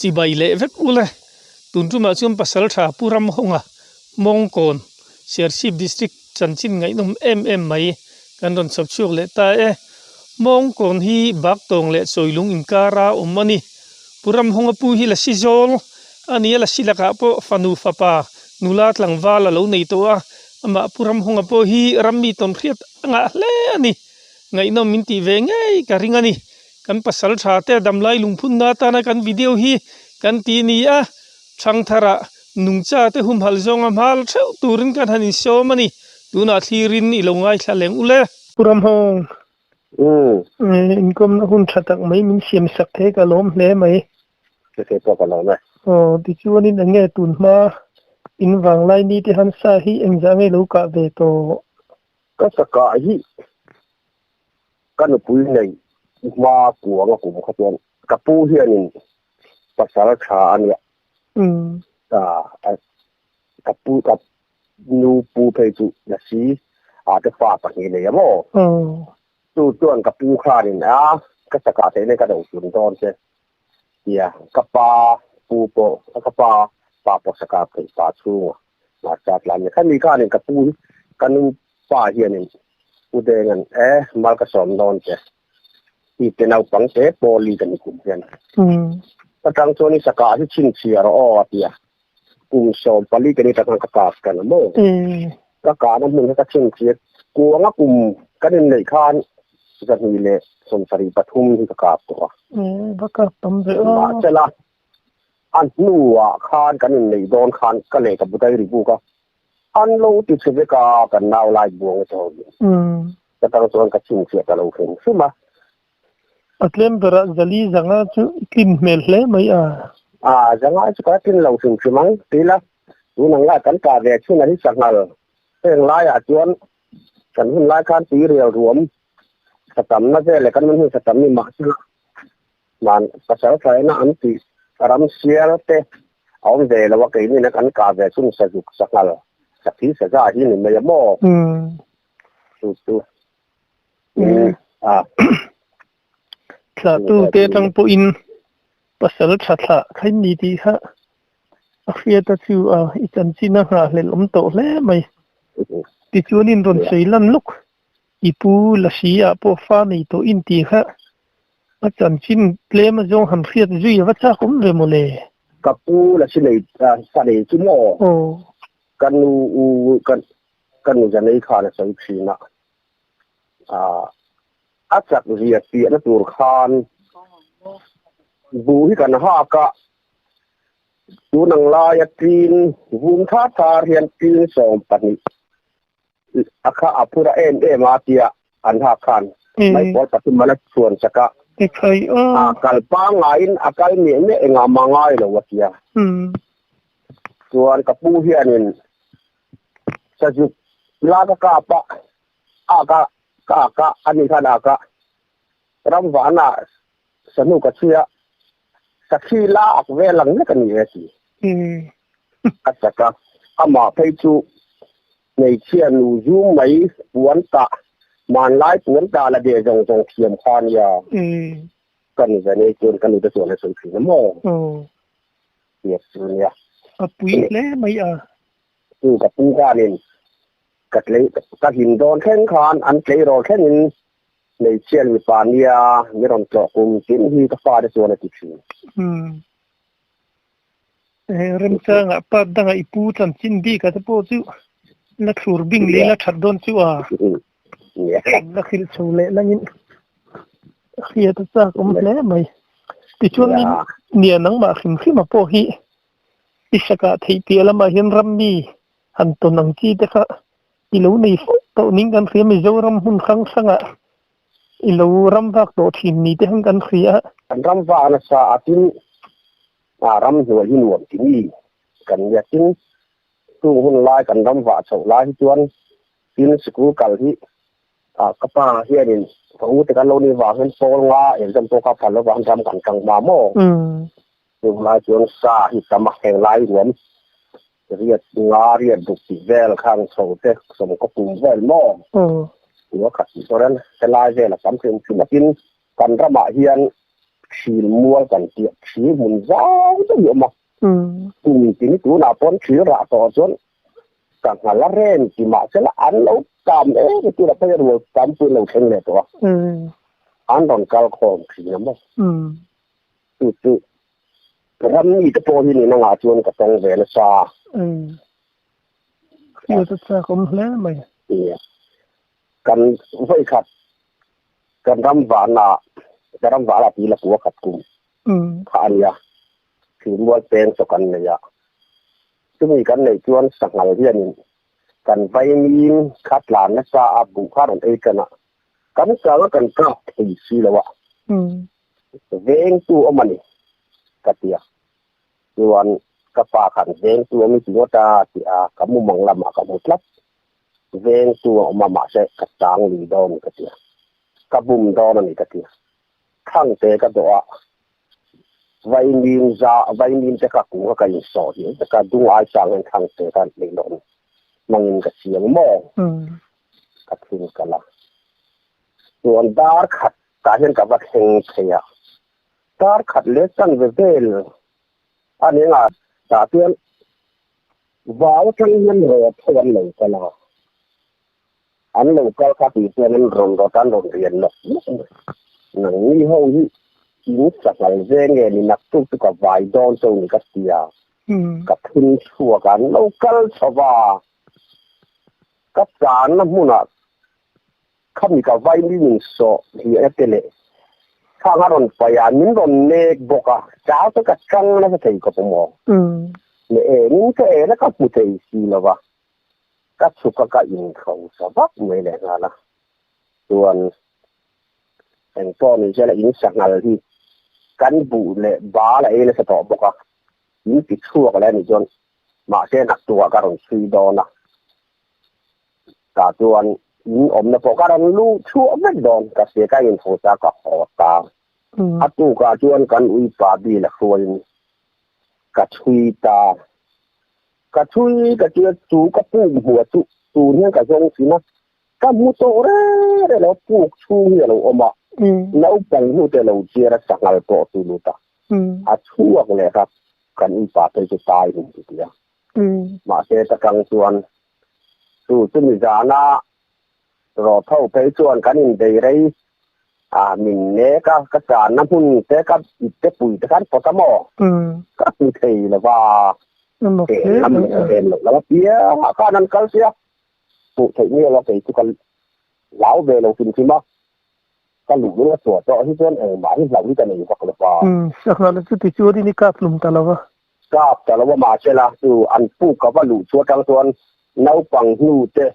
Chibai leh vek ule. Tun tumah chuan Pasaltha Pu Ramhawnga Mawngkawn Serchhip District chanchin ngaihnawm em em mai kan rawn chhawp chhuak leh ta e. Mawngkawn hi Baktawng leh Chawilung inkara awm a ni. Pu Ramhawnga pu hi Lasi zawl a ni a, Lasi lakah pawh fanu fapa nula tlangval a lo nei tawh a, amah Pu Ramhawnga pawh hi rammi tawnhriat a ngah hle a ni. Ngaihnawm min tih ve ngei ka ring a ni. Kan pasal tha te damlai lungphunna atana kan video hi kan ti ni a, thangthara nungcha te humhalh zawnga hmal theuh turin kan han insawm a ni. Tunah thlirin i lo ngaithla leng ule. Pu Ramhawng, inkawmna hun tha tak mai min siam sak thei ka lawm hle mai. Kei pawh ka lawm e. Aw, tichuanin eng nge tun hma in vanglai ni te han sa hi engzah nge lo kah ve tawh? Ka sakah hi ka nupui nei hma kuang a kum kha chuan ka pu hianin pasal tha a nia. Ka pu ka nu pu phei chu la si a te fa pahnih nei a maw. Chu chuan ka pu khanin a ka sakah theih nei ka do tun dawn che tia ka pa pu pawh ka pa pa pawh sakah theih pa chhunga Mahse tlan ni kha mi khanin ka pu ka nu pa hianin U Denga'n e mal ka sawm dawn che i te naupang te Pauli ka ni kum hian ka tang chuan i sakah hi chhinchhiah rawh aw a ti a, kum 14 ka ni ta khan ka kap tan a maw? Ka kahna hmun kha ka chhinchhiah kuanga kum kan inneih khan 2073 hi ka kap tawh a. Va kap tam ve aw. Mahsela A hnuah khan kan inneih dawn khan ka lehkhabu diary book a an lo ti chhe vek a, kan nau lai buang a chaw hi. Ka tang chuan ka chhinchhiah ta lo hrim hrim a. A tlem berah Zali Zanga chu i tlin hmel hle mai a. A, Zanga chu ka tlin lo hrim hrim ang ti ila, tun ang lai kan kah ve chhun a hi sanghal. Heng laiah chuan kan hun lai khan tuirial ruam satamna vel leh kan hun satam ni mahse Man pasal thlaina an tih ram sial te a awm ve lo a, keini na kan kah ve chung sazuk sanghal sakhi saza hi ni mai a maw? Chu chu a. Thlahtu te atang pawhin pasal tha thlah khain ni tih kha a hriat a chu a i chanchin a nghahhlelh awm tawh hle mai. Tichuanin rawn sawi lan lawk. I pu Lasi ah pawh fa nei tawh in ti kha a chanchin tlem a zawng han hriat zui a va chak awm ve maw le? Ka pu Lasi nei fa nei chu maw? Aw. Ka nu u ka ka nu Janei khan a sawi thin a, a chak zia piahna tur khan buh hi kan hak a, tun ang laia tin vum thar thar hian tin 12 A kha a phur a em em a tia an hak khan mai pawl pathum a la chhuan sak a. A kal pangaiin a kal miah miah engah mah ngai lo a tia. Chuan ka pu hianin sazuk la ka kap a, a ka ka ak a, ani khan a ak a, ramvana sahnu ka chhui a, sakhi la ak vel ang lek a ni e a ti. A chak a, amah phei chu hmeichhia nu zum mai puan tah, hmanlai puan tah la deh zawng zawng thiam kha a nia. Ka nu ve nei chuan ka nute chuan a sawi thin a maw? Tia chu nia. A pui hle mai a. Chu ka pu khanin ka tlei ka hlim dawn thleng khan an tleirawl thlengin hmeichhia mipa nia mi rawn tlawh kum tin hi ka fate chuan a ti thin. Remchangah part dangah i pu chanchin bik a te pawh chu la thlur bing leh la that dawn chu a la hrilh chho leh langin hriat a chak awm hle mai. Tichuan nia nangmah hrim hrima pawh hi i sakah theih piah lamah hian rammi han tawn ang chi te kha i lo nei fo tawh ning kan hria Mizoram hmun hrang hrangah I lo ram vak tawh thin ni te han kan hria a. Kan ram vak nasa a tin a ram hnuai hi nuam ti mi kan nia tin chung hun lai kan ram vah chhoh lai hi chuan tin sikul kal hi a ka pa hianin ka u te kan lo nih vang hian pawl nga exam pawh kha phal lo vang ram kan kang hma maw chung lai chuan sa hi tam a heng lai ruam Riat nga riat ruk tih vel khang chho te sawm ka pum vel maw? Tua khat tih chuan helai vel a tam hrim hrim a tin kan ramah hian Thil mual kan tih a thil hmun zau deuh hi a awm a. Kum tin tunah pawn thil rah tawh chuan ka nghal a ren ti mahsela an lo tam em tunah phei a rual tam pawhin lo thleng leh tawh a. An rawn kal khawm thin a maw. Chu chu ram mite pawh hi nin angah chuan ka tawng ve nasa. Hriat a chak awm hle mai. Kan vawikhat kan ram vahna ka ram vahna tih la kua khat kum kha a nia. Thirmual peng chaw kan nei a, chumi kan neih chuan sanghal hianin kan vaimim kha tlan nasa a buh kha rawn ei tan a, kan kang a kan kap thei si lo a, vengtu awm a ni ka ti a, chuan ka pa khan vengtu awm i ti ngawt a ti a, ka mumang lamah ka hmu tlat. Vengtu a awm a mahse ka chang lui dawn ka ti a, ka bum dawn a ni ka ti a, thangte ka dawh a, vaimim za vaimim te kha kung kha ka insawh hi ka dung ai chang hian thangte ka nei dawn hmangin ka chiang maw ka thil kal a, chuan dar khat tah hian ka va thleng thei a, dar khat leh chanve vel a ni anga tah chuan Vau atang hian rawt ho an lo kal a, an lo kal kha tih chuan an rawn rawt a, an rawn rian nawk nawk mai. Nangni ho hi in sanghal ve nge ni naktuk chu ka vai dawn cho ni ka ti a, ka phun chhuak a, an lo kal chho va, ka channa hmunah khami ka vai mi min sawh hliah na te leh khang a rawn paih a, min rawn nek bawk a, chau te ka chang nasa thei khawp awm aw. Leh engin ka en a ka hmu thei si lo va, ka chhuk a ka inhro sa vak mai leh nghal a, chuan engpawh ni sela in sanghal hi kan buh leh bal a ei nasa tawh bawk a, in ti chhuak leh a nih chuan mahse naktukah ka rawn chhui dawn a. Tah chuan in awmna pawh ka rawn luh chhuah vek dawn, ka hria ka intho ta ka haw ta. A tukah chuan kan uipa bil a hruaiin ka chhui ta. Ka chhui ka tia chu ka puk hmuh chu tun hian ka zawng thin a, ka hmu tawh reng reng lo, puk chhung hi a lo awm a, naupang hnute lo chiar a sanghal pawh chu lut a, a chhuak leh kha kan uipa phei chu tai hmu ti tia. Mahse ta tang chuan chu chumi zana rawh tho phei chuan kan inbei rei a, min nek a, ka channa hmun te ka ip te pui te khan pawt a maw? Ka hmu thei lo va, en lam leh en loh lam apiangah khan an kal sia, hmuh theih miau a kei chu ka hlau ve lo hrim hrim a, ka luh lung a chhuah tawh hi chuan engmah hi hlauh hi ka nei vak lo va. Sanghal chu tichuan i kap hlum ta lo va. Kap ta lo a mahsela chu an puk ka va luh chu atang chuan naupang hnu te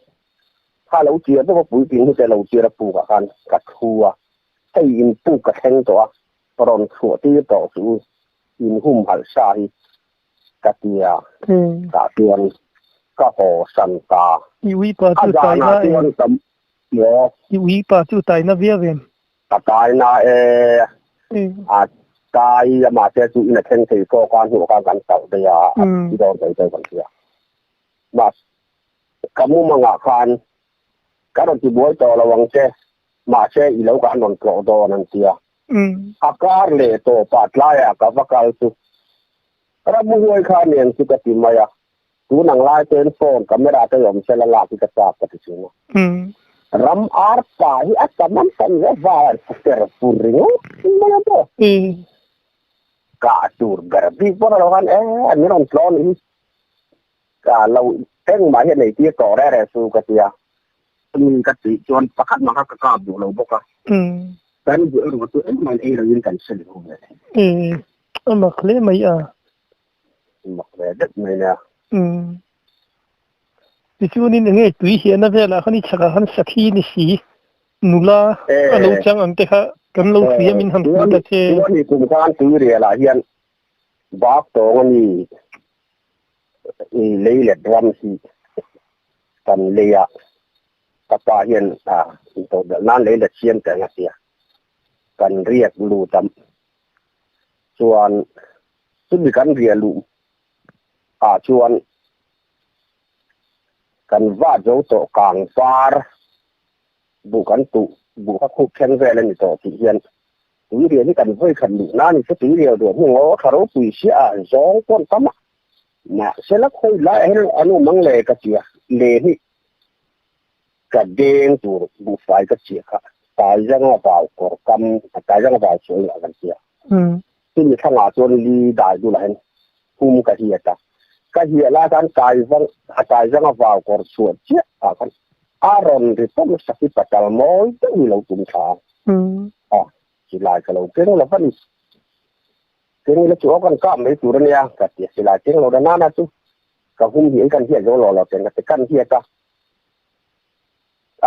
kha lo chiar vek a puitling hnu te lo chiar a puk ah khan ka thu a, hei in puk ka thleng tawh a rawn chhuah tir tawh chu in humhalh sa hi ka ti a, tah chuan ka haw san ta. I ui pa A chu tai zanah na chuan em? ka maw? I ui pa chu tai na viau em? Ka tai na e, a tai a mahse chu in a thleng thei fawk a hnuah khan kan tauh daih a, a thi dawn mai daih kan hria. Mahse ka mumangah khan ka rawn ti buai tawh lo ang che, mahse i lo kan rawn tlawh dawn an tia. A kar leh tawpah tlaiah ka va kal chu ramhuai kha nen chu ka ti mai a. Tun ang lai ten phone camera te awm sela lak hi ka chak ka ti thin a. Ram ar pa hi a tam an tam hle vai an fer fur ringawt mai a maw. Kah tur ber bik pawh a lo khan e min rawn tlawn hi ka lo engmah hi a nei tir tawh reh reh su ka ti a. Mi ka tih chuan pakhat mah kha ka kap duh lo bawk a. Kan buh erawh chu engmah in ei loin kan hre leh ve. A mak hle mai a. Mak ve deuh mai nia. Umm. Tichuanin enge tui hian a velah khan i chhakah khan sakhi ni si nula a lo chang ang te kha kan lo hria min han hmu ta che. Chuan i kum khan tui rialah hian bak tawng a ni i lei let ram hi kan lei a ka pa hian a intodelh nan lei let siam teh ang a tia kan riak lut a chuan chumi kan riah luh ah chuan kan va zo tawh kang par buh kan tuh buh kha khup thleng vel a ni tawh tih hian Tuirial hi kan vawi khat luh nan se tuirial duah hnu ngaw tha ropui sia a zawng pawn tam a. Mahsela khawi laiah hian an awm ang le ka ti a, le hi ka deng tur buhfai ka chiah kha Taizanga vau kawr kam Taizanga vau chu engah kan tia. Chumi thlangah chuan li dai bulah hian hum ka hiat a, ka hiah lai khan Taizang Taizanga vau kawr chhuah chiah ah khan a rawn ri pawm sak hi patal mawi deuh hi lo tum thla a, silai ka lo keng lo va ni. Keng ila chu aw kan kap mai tur a nia ka ti a, silai keng lo na na chu ka hum hian kan hiat zo lo lo ten ka ti kan hiat a,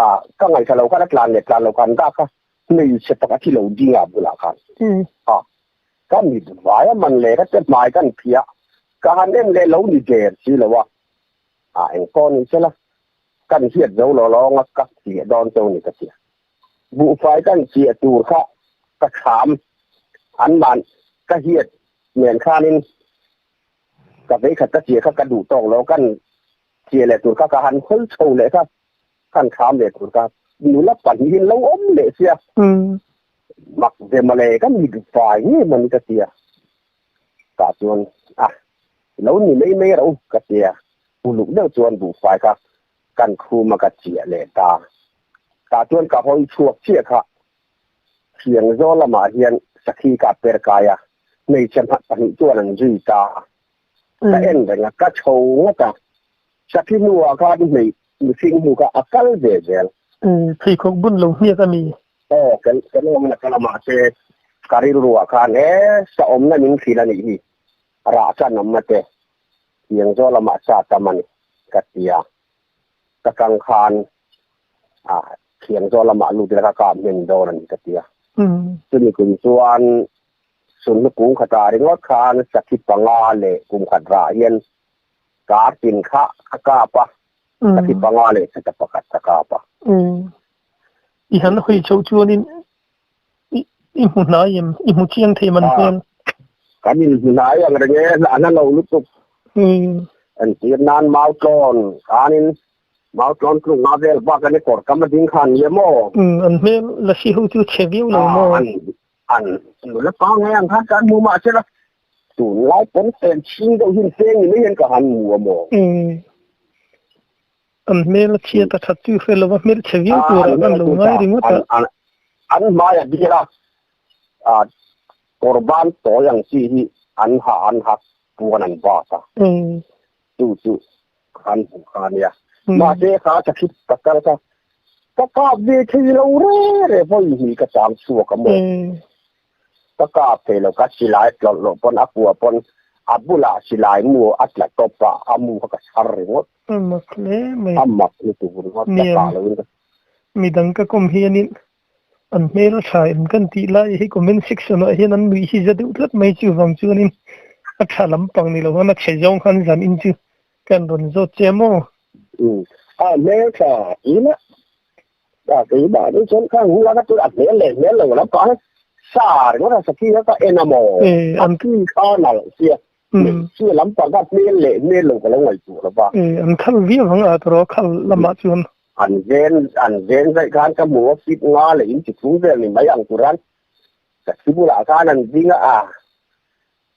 ah ka ngaihthla lo khan a tlan leh tlan lo khan dak a, hmeichhe pakhat hi lo ding a bulah khan ah ka mit vai a man leh ka te hmai kan phiah ka han en leh lo ni der si lo a, ah engpawh ni sela kan hiat zo lo lawng a ka chiah dawn cheu ni ka tia. Buhfai kan chiah tur kha ka thlam an man ka hiat nen khanin ka veikhat ka chiah kha ka duh tawk lo kan chiah leh tur kha ka han hawi chho leh kha kan thlam leh tur kha nula pahnihin lo awm leh sia mak ve mawle ka mit vai nge mawni ka tia tah chuan a lo ni mai mai ro ka tia uluk deuh chuan buhfai kha Kan khum a ka chiah leh ta. Tah chuan ka hawi chhuak chiah kha. Thiang zawl lamah hian sakhi ka per kai a, hmeichhe hmat pahnih chuan an zui ta. Ka en reng a, ka chho ngawt a. Sakhi hnuah khan hmei mihring hnu kha a kal ve zel. Pheikhawk bun lo hniak a mi? Aw, ka lawm na ka la mahse ka rilruah khan he sa awmna min hrilh a nih hi, rah chan awmna te Tiang zawl lamah sa tam a ni ka ti a, ka tang khan ah thiang zawl lamah lut ila ka kap hnem dawn a ni ka ti a. Chumi kum chuan sunhlu kung khatah ringawt khan sakhi panga leh kum khat rah hian kar tin kha ka kap a, sakhi panga leh sata pakhat ka kap a. I han hawi chhoh chuanin I hmu hnai em? I hmu chiang thei man hmel. Kan in hmu hnai ang reng e, a na lo lutuk. Entir nan mau tlawn khanin mau tlawn tluk nga vel bak an i kawr kam a ding khan nia maw? An hmel lasi ho chu chhe viau lo maw? An an nula pangngai ang khan kan hmu mahsela tunlai pawn fen chhing deuh hin feng ni mai hian ka han hmu a maw? An hmel a chhiat a that chu hre lova hmel chhe viau turah kan lo ngai ringawt a. An hmai a bial a, kawr ban tawi ang chi hi an ha an ha puan an bat a, chu chu an hmuh kha a nia. Mahse kha sakhi pasal kha ka kap ve thei lo re re vawi hnih ka chang chhuak a maw. Ka kap thei lo, ka silai tlawlh loh pawn a kua pawn a bulah silai mu a tla tawp a, a mu kha ka chhar ringawt. A mak hle mai. A mak lutuk ringawt ka Nia, kah loin ka. Midang ka kawm hianin an hmel a tha em kan tih lai hi comment section ah hian an nuih hi za deuh tlat mai chuvang chuanin a tha lampang ni lo khan a chhe zawng khan zan in chu kan rawn zawt che maw? Umm a hmel tha ila a keimah ni chuan kha hula ka tur a hmel leh hmel lo lampang hi sa ringawt a sakhi kha ka en a maw a ki kha nalh sia Hmeichhia lampang kha hmel leh hmel lo ka lo ngaihtuah lo va. An khal viau ang a tawrh khal lamah chuan. An ven an ven zaih khan ka hmu a fit nga leh in chi thum vel ni mai ang turan ka thi bulah khan an ding a a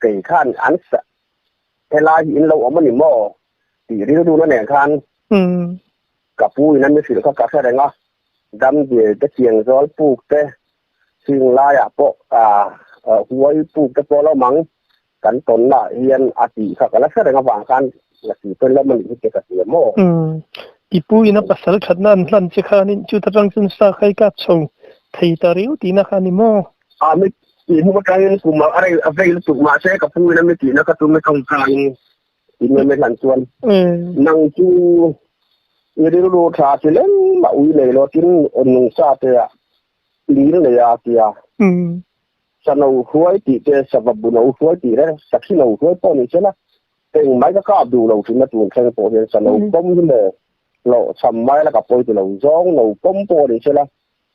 kei khan an sa helai hi in lo awm a ni maw tih rilru na nen khan ka pu in a mi hrilh kha ka hre reng a damdiai te chiang zawl puk te chhing laiah pawh huai puk te pawh a lo awm ang. Kan tawnna hian a tih kha ka la hre reng avang khan la tih pawn lam a nih hi che ka ti a maw? Umm. I pu in a pasal thatna an hlan che khanin chuta tang chuan sa khai kap chho thei ta riau tihna kha a ni maw? A mi tih hnu atangin kum a rei a vei lutuk mahse ka pu in a mi tihna ka tum e tawngkaiin in a mi hlan chuan nang chu i rilru tha chi lem a ui nei lo tin nungcha te ah i ngil nei a tia. Sa no hruai tih te, sava bu no hruai tih le sakhi no hruai pawh ni sela, eng mai ka kap duh lo thin a tun thleng pawh hian sa no pawm hi maw hlawh chham mai la ka pawi ti lo zawng no pawm pawh ni sela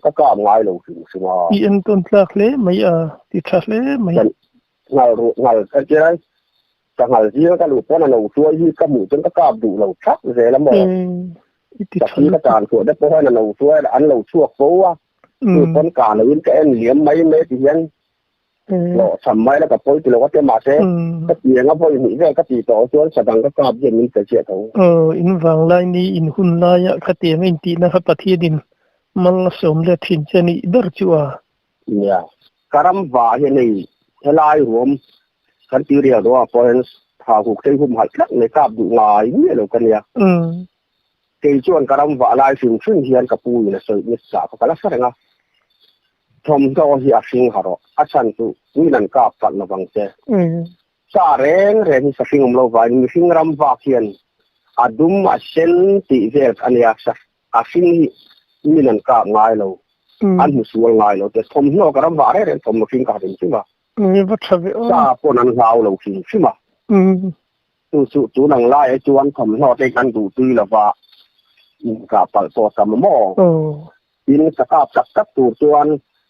ka kap ngai lo hrim hrim a. I entawn tlak hle mai a, ti tha hle mai. Ngal ruh ngal ka tia ka ngal zing a ka luh pawn a no hruai hi ka hmuh chuan ka kap duh lo thak zel a maw. Sakhi ka tan chhuah te pawh hian a no hruai an lo chhuak fo a, chu pawn kah loin ka en liam mai mai ti hian. Hlawhchham mai la ka pawi ti lo ka ti a mahse ka ti eng a vawi hnih vel ka tih tawh chuan sadang ka kap hian min pe chiah tho. Aw, in vanglai ni in hun laia khatiang a intihna kha Pathianin mal a sawm let thin che nih ber chu a. Nia, ka ram vah hian hei helai ruam kan ti rial ruangah pawh hian thahuk tlei humhalh tlat mai kap duh ngai miah lo ka nia. Kei chuan ka ram vah lai hrim hrim hian ka pu in a sawi nasa kha ka la hre reng a. Thawmhnaw hi a hring ha rawh, a chhan chu min an kap palh lovang che. Sa reng reng hi sa hring awm lo vangin mihring ram vak hian a dum a sen tih vel a nia, sa a hring hi min an kap ngai lo, an hmu sual ngai lo te. Thawmhnaw ka ram vah reng reng thawmhnaw hring ka ha hrim hrim a. Va tha ve aw. Sa pawn an hlau lo hrim hrim a. Chu chu tun ang lai ah chuan thawmhnaw te kan duh tui lova inkah palh pawh tam maw? Tin, ka kap tak tak tur chuan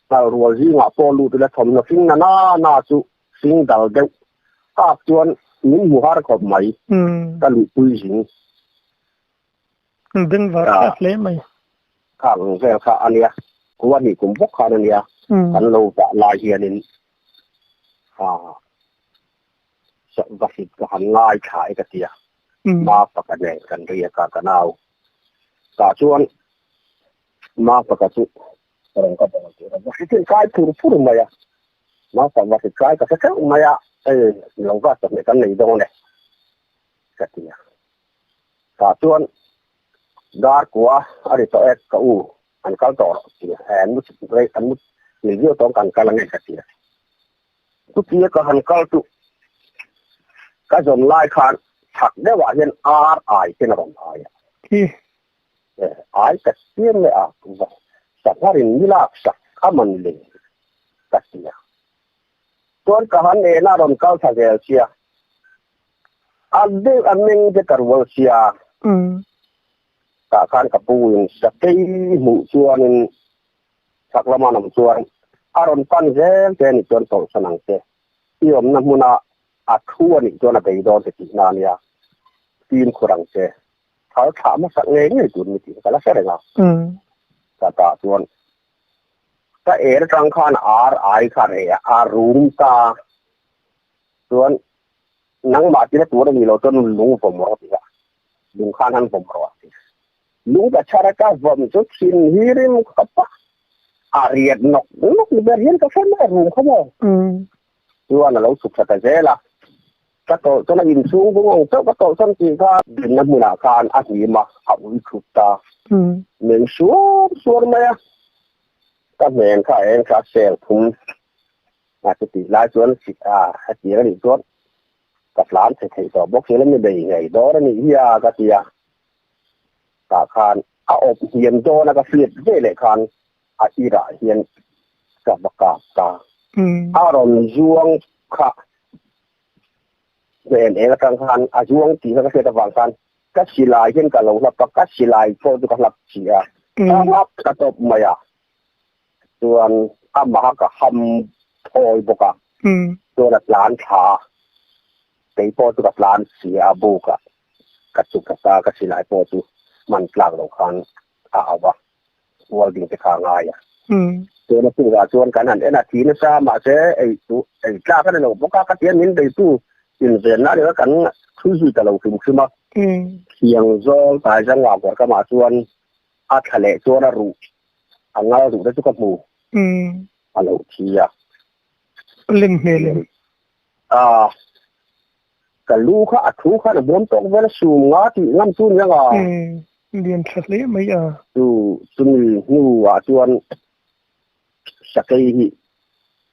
nghal rual zingah pawh lut ila thawmhnaw hring na na na chu hring dal deuh kap chuan min hmu har khawp mai, ka luhpui zing. Bengvar thlak hle mai. Khang ang vel kha a nia, khua hnih kum bawk khan a nia, kan lo vah lai hianin va hlit ka han ngai thla e ka ti a, Mafaka nen kan riak a ka nau tah chuan Mafaka chu rawn ka bawl tir a, va hlit in kai phur phur mai a, Mafak va hlit kai ka hre theuh mai a, hei lo va chawhmeh kan nei dawn e ka ti a, tah chuan dar kua a ri tawh e ka u an kal tawh rawh ti a, an mu an mu thil viau tawng kan kal ange ka ti a. Chutia ka han kal chu ka zawn lai khan chhak deuhah hian ar ai ten a rawn ai a. Ai ka chiam leh a, sangharin ni lak sak a man le ka ti a. Chuan ka han en a rawn kal thla zel sia, a deuh a meng te ka rual sia, tah khan ka pu in sakei hmuh chuanin Chhak lama an awm chuan a rawn pan zel te anih chuan tawlhsan ang che. I awmna hmuna a thu anih chuan a bei dawn che tihna a nia. Fimkhur ang che. Thal thlah hmasak ngei ngei tur ni tih ka la hre reng a. Ka tah chuan ka er atang khan ar ai kha reh a, a rum ta. Chuan nangmah tina tur a nih loh chuan lung vawm rawh a ti a. Lung khan han vawm rawh a ti. Lung ka chhar a ka vawm chu thin hi rim khawp a, a riat nawk nawk ni ber hian ka hre mai a rum kha maw. Chuan a lo chhuk thla ta zel a, ka tawlh chuan a inchhung bung ang chauh ka tawlh chuan tih kha dinna hmunah khan a hnim a, a ui thut ta. Meng suar suar mai a, ka hnen kha a eng kha a sel thum a chutih lai chuan hetiang a nih chuan ka tlan chhe thei tawh bawk si lo mi bei ngei dawn a nih hi a ka ti a. Tah khan a awp hniam dawn a ka hriat ve leh khan a irah hian ka va kap ta. A rawn zuang kha hnen eng atang khan a zuang tih kha ka hriat avang khan ka silai hian ka lo hlap a, ka silai pawh chu ka hlap chi a, ka hlap ta tawp mai a. Chuan amaha ka ham thawi bawk a, chuan a tlan thla a, kei pawh chu ka tlan si a buk ah. Ka chuk ta ta, ka silai pawh chu hman tlak loh khan a au a, welding te kha a ngai a. Chuan a tukah chuan kan han en a, thi nasa mahse ei chu ei tlak a ni lo bawk a, ka tia min beitu invenna a ni a, kan thui zui ta lo hrim hrim a. Thiang zawl tai zanga kuah kamah chuan a thla leh chuan a ruh a ngal ruh te chu ka hmu a lo thi a. Lem hmel em? A. Ka lu kha a thu khan a bawm tawk vel a sum nga tih ngam chu nia nga. Umm lian tha hle mai a. Chu chumi hnu ah chuan sakei hi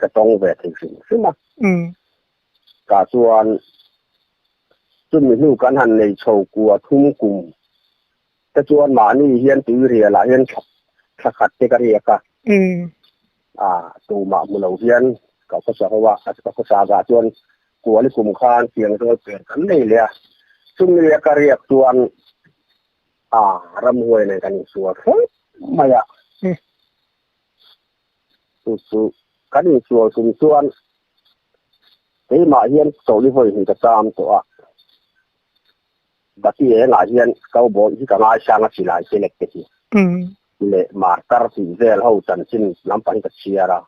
ka tawng ve thei hrim hrim a. Tah chuan chumi hnu kan han nei chho kua thum kum te chuan mahni hian tuirial ah hian thla khat te ka riak a. A tumah hmu lo hian ka khawsa ho a, ka khawsa vah chuan kuali kum khan tiang zawl per kan nei leh a, chumi a ka riak chuan a ramhuai nen kan insual thleng mai a. Chu chu kan insual tum chuan keimah hian chawlhi vawi hnih ka cham tawh a, Bati engah hian cowboy hi ka ngaisang a silai selek te hi leh martar tih vel ho chanchin lampang hi ka chhiar a.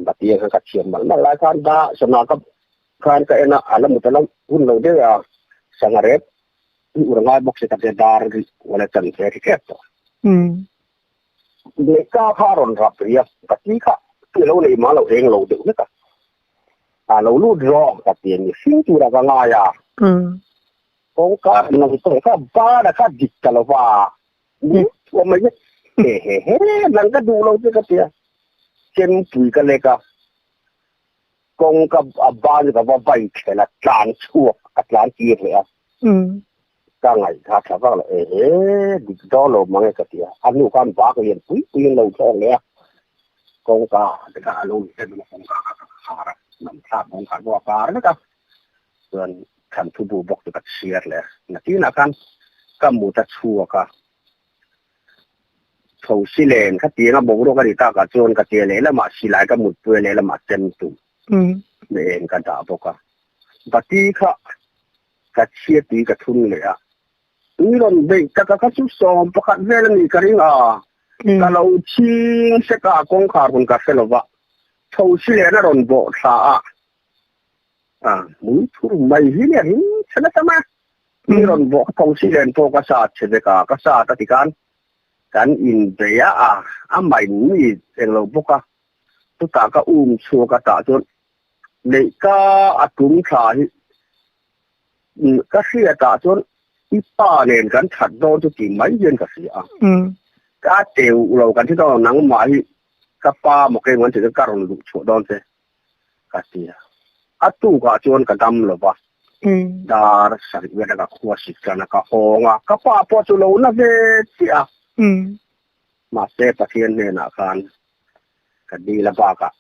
Batia kha ka thiam malh malh lai khan da sana ka khan ka en a, a la mut a la hun lo deuh a, sangha rep i ur ngai bawk si ka tia dar ri wala chan che ri tep tawh. Lehka kha a rawn rap ri a, ka ti kha ti lo nei mah lo eng lo deuh hlek a, a lo lut zawk ka ti a ni, hring tura ka ngai a, kawngka rawn lang tawh kha bana kha dik ta lo va. Thuam mai he he he nang ka duh lo che ka tia chempui ka lek a kawng ka a ban ka va vai thlen a tlan chhuak a tlan tir leh a ka ngaih kha tha vak lo e he dik dawn lo mang e ka tia a hnu khan bak lian pui pui in lo thlawk leh a kawngka te kha a lo in en a kawngka kha ka khar a nam thlak kawngkhar pawh a kar vek a chuan thlan thu bu bawk chu ka chhiar leh a, nakinah khan ka mut a chhuak a, tho si len kha tiang a boruak a nih takah chuan ka tia lehlamah silai ka mutpui a lehlamah chem tum leh eng ka dah bawk a, bati kha ka chhiat tui ka thun leh a, tui rawn beih taka kha chu 11 vel a nih ka ring a, ka lo chhing sek a, kawngkhar hun ka hre lova, tho si len a rawn bawh thla a. A hmui thur mai hi nia ring chhe nasa mai a. Mi rawn bawh ka thawng si len pawh ka sat chhe vek a, ka sat a ti khan kan inbei a, a mai mi eng lo bawk a, chutah ka um chhuak a tah chuan neih ka a tum thla hi ka hriat ah chuan i pa nen kan that dawn chu ti mai hian ka hria a. Ka teuh lo kan thi dawn lo nangmah hi ka pa maw keimah an tih chuan ka rawn luh chhuah dawn che. Ka ti a. A tukah chuan ka dam lo va, dar sarih vel a ka khua sik tan a, ka hawng a, ka pa pawh chu lo na ve chiah a. Mahse Pathian hnenah khan ka dil a bakah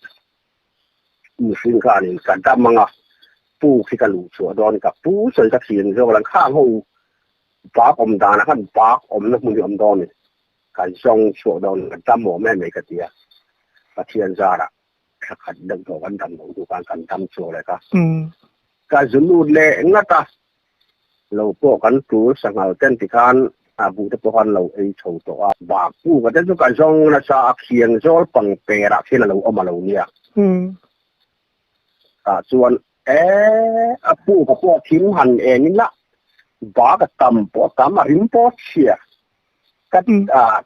mihring khanin ka dam anga puk hi ka luh chhuah dawn ka pu sawi ka thian zawk lang khang ho bak awm danah khan bak awmna hmun hi awm dawn ni ka zawng chhuah dawn ka dam awm em mai ka ti a Pathian zarah thla khat deuh tawh kan dam loh hnu khan kan dam chhuak leh kha. Ka zu lut leh ngat a, lo pawh kan tul sanghal ten tikhan a buh te pawh khan lo ei chho tawh a. Bak pu ka te chu ka zawng nasa a, khiang zawl pang perah khian a lo awm a lo nia. Tah chuan e a pu ka pawh thim han eng in la, bak a tam pawh a tam a rim pawh a chhia. Ka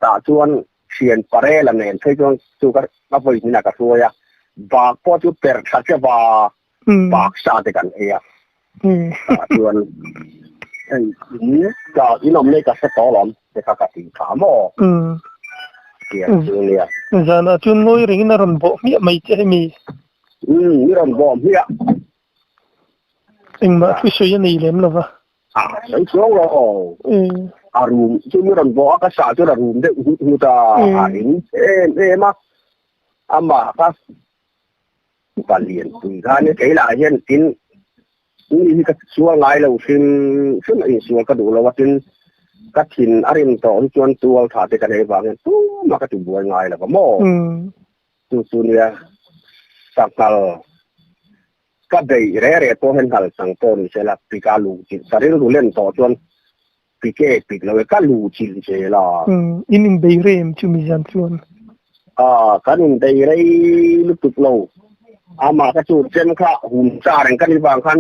tah chuan Thian Parela nen phei chuan chu ka ka vawi hminah ka hruai a, bak pawh chu per tha che va bak sa te kan ei a. Tah chuan hei in ka in awm nei ka hre tawh alawm te kha ka ti tha maw? Tiang chu nia. Zanah chuan ngawi rengin a rawn bawh hmiah mai che hemi. Umm i rawn bawh hmiah. Engmah thu sawi a nei lem lova. A sawi chuang lo. A rum chu mi rawn bawh a, ka sah chuan a rum deuh nghut nghut a, a ring em em a. Amah kha palian pui kha ania, kei lah hian tin mi hi ka sual ngai lo hrim hrim a, insual ka duh lo a, tin ka thin a rim tawh hi chuan tual tha te ka nei vang hian tumah ka tibuai ngai lo va maw. Chu chu nia sanghal ka beih reh reh pawh hian nghal chang pawh ni sela pik a luh chilh ka rilru len tawh chuan pik e pik lo e ka luh chilh zel a. Umm in inbei rei em chu mi zan chuan? Aw kan inbei rei lutuk lo amah ka chu chem kha hum cha reng ka ni vang khan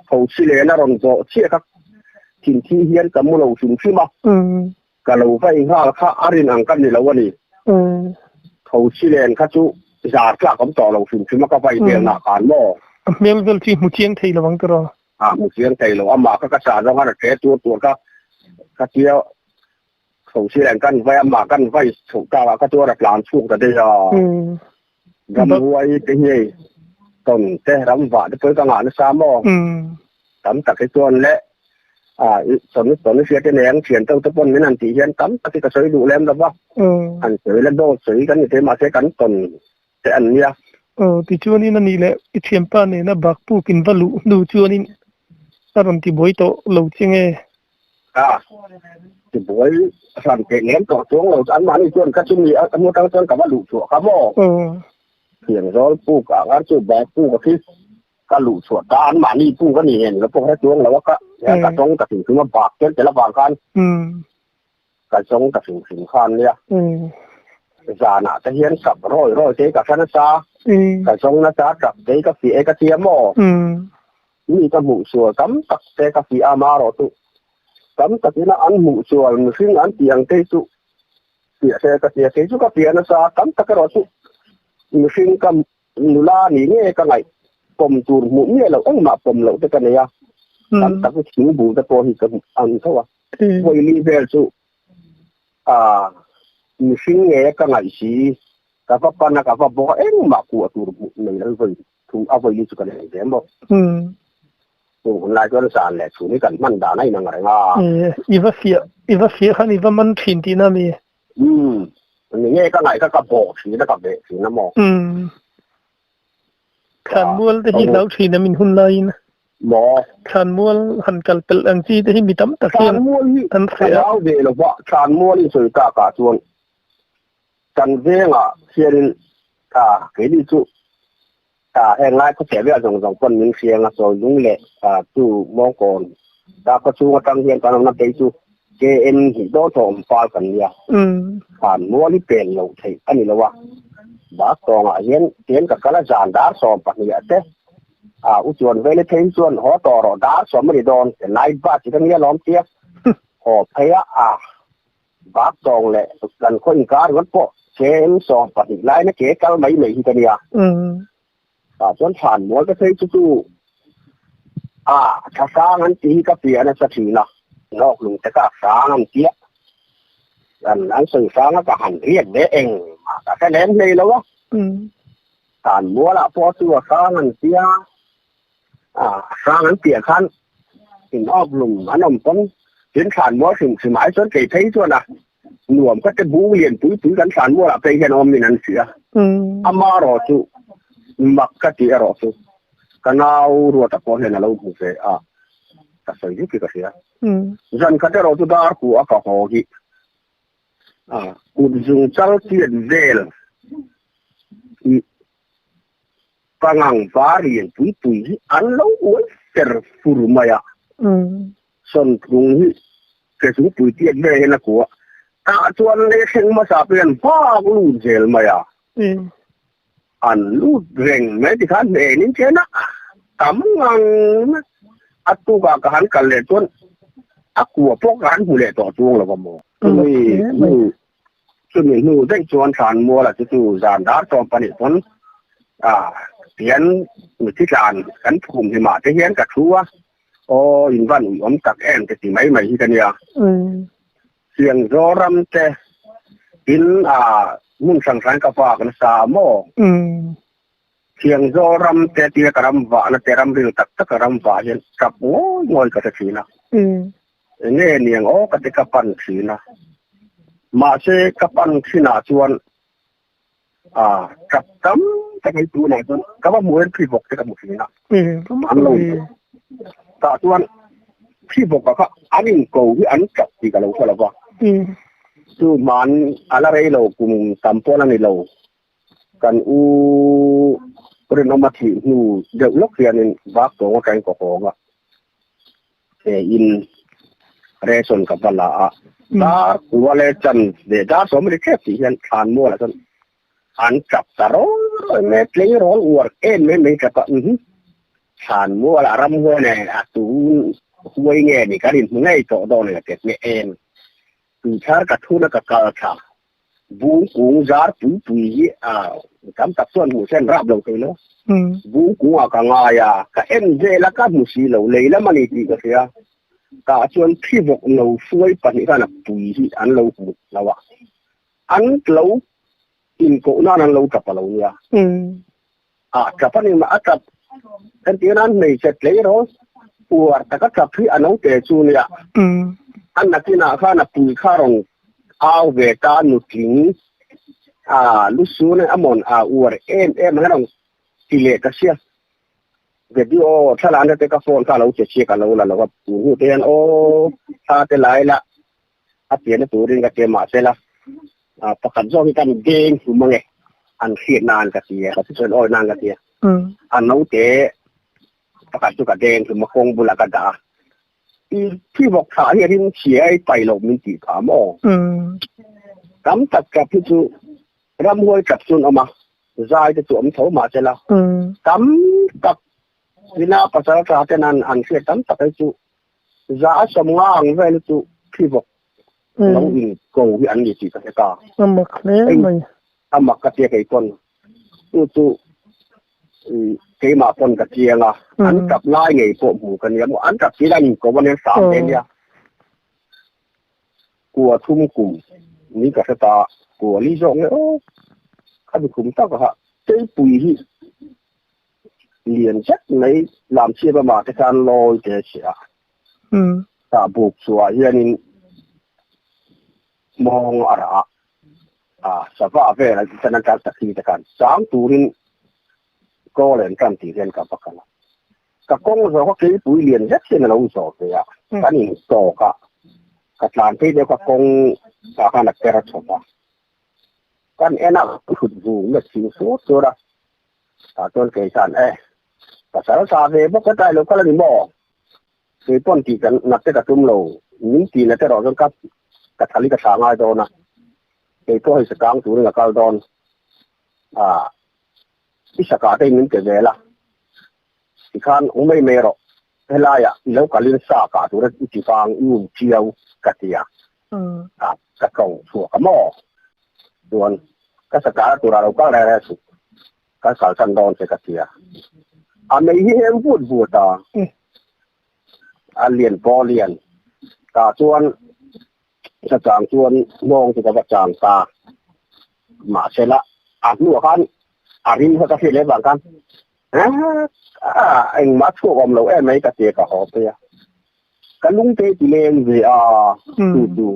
tho chi len a rawn zawh chiah kha thinthi hian ka mu lo hrim hrim a. Ka lo va inghal kha a rin ang ka ni lo a ni. Tho si len kha chu zar tlak awm tawh lo hrim hrim a ka vai vel nah khan maw. A hmel vel chu i hmu chiang thei lo ang tiraw? A hmu chiang thei lo. Amah kha ka sah zawng a ṭe tur tur kha ka tia tho si len kan vai amah kan vai chhoh tak ah kha chuan a tlan chhuk ta daih a. Ramhuai te hi hei tawn te ramvah te pawh hi ka ngah nasa maw? Tam tak hi chuan le tawn tawn hria te nei ang thian teuh te pawn min han tih hian tam tak hi ka sawi duh lem lo va. Han sawi la dawt sawi kan ni thei mahse kan tawn te an nia. Aw tichuanin a nih leh i thianpa nena bak puk in va luh hnu chuanin a rawn tibuai tawh lo che nge? A tibuai hran teh lem tawh chuang lo chu anmahni chuan ka chumi a hmu atang chuan ka va luh chhuah kha maw? Thiang zawl puk ah khan chu bag puk a khi ka luh chhuah ta anmahni puk a ni en lo pawh hre chuang lo a ka ka tawng ta hrim hrim a bag tel tel avang khan ka zawng ta hrim hrim khan nia. Zanah te hian tap rawi rawi te ka hre nasa, ka zawng nasa, tap te ka fiah e ka tia maw? Mi ka hmuh sual tam tak te ka fiah a, marawh chu tam takin an hmuh sual mihring an tih ang te hi chu fiah se ka tia, kei chu ka fiah nasa, tam tak erawh chu mihring ka nula ni nge ka ngaih pawm tur hmuh miah loh engmah pawm loh te ka nei a, tam tak hi thingbu te pawh hi ka hmuh ang tho a, vawi li vel chu A, mihring nge ka ngaih si, ka va pan a, ka va bawk a, engmah kuah tur hmuh nei lo vawi thum a vawi li chu ka nei ve maw. Chung hun lai chuan zan leh chhun hi kan hman dan a inang reng a. I va fiah, i va fiah khan i va man thin tihna a mi? Umm, ni nge ka ngaih kha ka bawh thin a, ka veh thin a maw. Umm. Thlanmual te hi hlau thin a min hun laiin. Maw? Thlanmual han kal pelh ang chi te hi mi tam tak hian Thlanmual hi an ka hreh a. hlau ve lo va, thlanmual in sawi takah chuan kan vengah hianin ah keini chu ah heng lai khawchheh vel zawng zawng pawn min hriang a, sawi lung leh ah chu mawngkawn ta khaw chhung atang hian kan awmna phei chu KM hnih dawn tawh awm fal kan nia. Thlanmual hi pen loh theih a ni lo a, bus tawngah hian tian ka kal a zan dar 12 ah te a u chuan vele phei chuan haw tawh rawh dar 10 a ni dawn te night bus hi ka nia lawm tia haw phei a a bus tawng leh kan khaw inkar ringawt pawh KM 12 laina ke kal mai mai hi ka nia. Tah chuan thlanmual te phei chu chu a tha hrang an tih hi ka piah nasa thin a, nawk lung te kha a hrang an tia, an an sawi hrang a ka han riat ve engmah ka hre lem hlei lo a, thlanmual ah pawh chu a hrang an tia, a hrang an piah khan inawk lung an awm pawn tin thlanmual hrim hrim ah hi chuan kei phei chuan a nuam ka te bung lian pui pui kan thlan mual ah phei hian awm in an hria ama erawh chu mak ka tih erawh chu ka nau ruata pawh hian a lo hmu ve a ka sawi zuk hi ka hria zan khat erawh chu dar ku a ka haw hi a kut zung chal chiat vel hi pangang var lian pui pui hi an lo uai fer fur mai a. Sawntlung hi ke chungpui tiat ber hian a kuah. Tah chuan lei thleng hmasa pawh hian vak lut zel mai a. An lut reng mai tikhan hmenin chen a tam ngang mai. A tukah ka han kal leh chuan a kua pawh ka han hmu leh tawh chuang lo va maw. Chumi hnu chumi hnu daih chuan Thlanmuala chu chu zan dar 12 pawn tian mithi tlan kan phum hlimah te hian ka thu a. Aw, in van ui awm tak em te ti mai mai hi ka nia. Siang Zoram te in a hmun hrang hrang ka vak nasa maw? Siang Zoram te tia ka ram vahna te ram ril tak tak a ram vah hian tap ngawi ngawi ka hre thin a. Enge niang aw ka ti ka pan thin a. Mahse ka pan thinah chuan A tap tam tak mai tunah chuan ka va hmuh hian phibawk te ka hmu thin a, an lo tah chuan phibawk ah kha an inko hi an tap tih ka lo hre lo va, chu hman a la rei lo kum tam pawn a ni lo, kan u rinawma thih hnu deuh lawk hianin bak tawng atangin ka hawng a. In ration ka va la a, dar kua leh chan ve dar 10 ri tep tih hian thlan mualah chuan an tap ta rawl rawl mai a, tleirawl uar em em mai tap a, umm thlan mualah ramhuai nen a tun huai nge ni kan inhmu ngei tawh dawn a ti nge em tuithar ka thun a ka kal thla Bung kung zar pui pui hi a tam tak chuan hmuh sen rap lo thei lo. Bung kung ah ka ngai a, ka en vel a ka hmu si lo, lei lam a ni tih ka hria. Tah chuan phivawk no hruai 2 khan a pui hi an lo hmu lo a, an lo inkoh nan an lo tap a lo nia. A tap a ni mah, a tap entir nan hmeichhe tleirawl uar taka tap hi a naute chu nia. A nakinah khan a pui kha rawn au ve ta nutling a lusun a mawn a uar em em ang a rawn ti leh ta sia. Video thlalakna te ka phone kha a lo che chhiak a lo la lo a, tun hnu te hian aw thla te lai la a pianna turin ka ti a mahsela pakhat zawk hi kan deng hlum ange an hriat nan ka ti a ka thusawi awi nan ka ti a a naute pakhat chu ka deng hlum a kawng bulah ka dah a i thi vawk thlah hi a ring chhia i pai loh min tih phah maw tam tak tap hi chu. Ramhuai tap chu an awm a, zai te chu awm tho mah se la, tam tak ina pasal tha ten an an hriat tam tak hi chu za a sawmnga ang vel hi chu thi vawk lo in ko hi an ni tih ka hre ta. A mak hle mai. A mak ka tia kei pawn chu chu keimah pawn ka chiang a, an tap lai ngei pawh hmu ka nia maw, an tap si lai in ko a nia hram ve nia. Kua thum kum ni ka hre ta, kua li zawk nge aw, khami kum tak ah Keipui hi lian zet mai lam chhiat amah te khan lawi te a chhia a, tah buk chhuah hianin mawng a rah a, a sava vel an tan an tan sakhi te khan chang turin kawl an tan tih hian ka va kal a. Ka kawng zawh kha keipui lian zet hian a lo zawh ve a, kan in tawk a, ka tlan phei deuh kha kawng ah khan a per a chhawp a, kan en a thut vung na chhing suat suat a, tah chuan kei khan e pasal tha ve bawk ka tlai lo kal a ni maw, kei pawn tih ka nat te ka tum lo, min tih nat erawh chuan ka ka thal hi ka thlah ngai dawn a, kei pawh hei sakang turin ka kal dawn a. I sakah te in min pe vel a, tikhan u mai mai rawh, helaiah i lo kalin sa kah tura i ti vang i um chiau ka ti a, ka tawng chhuak a maw? Chuan ka sakah turah lo kal reng reng suh, ka kalsan dawn che ka ti a, a mei hi hem vut vut a, a lian pawh lian tah chuan Ka chang chuan mawng chu ka va chang ta. Mahsela a hnuah khan a rim kha ka hriat leh vang khan ah engmah chhuak awm lo em mai ka ti a ka haw phei a. Ka lungte ti leng ve a chu chu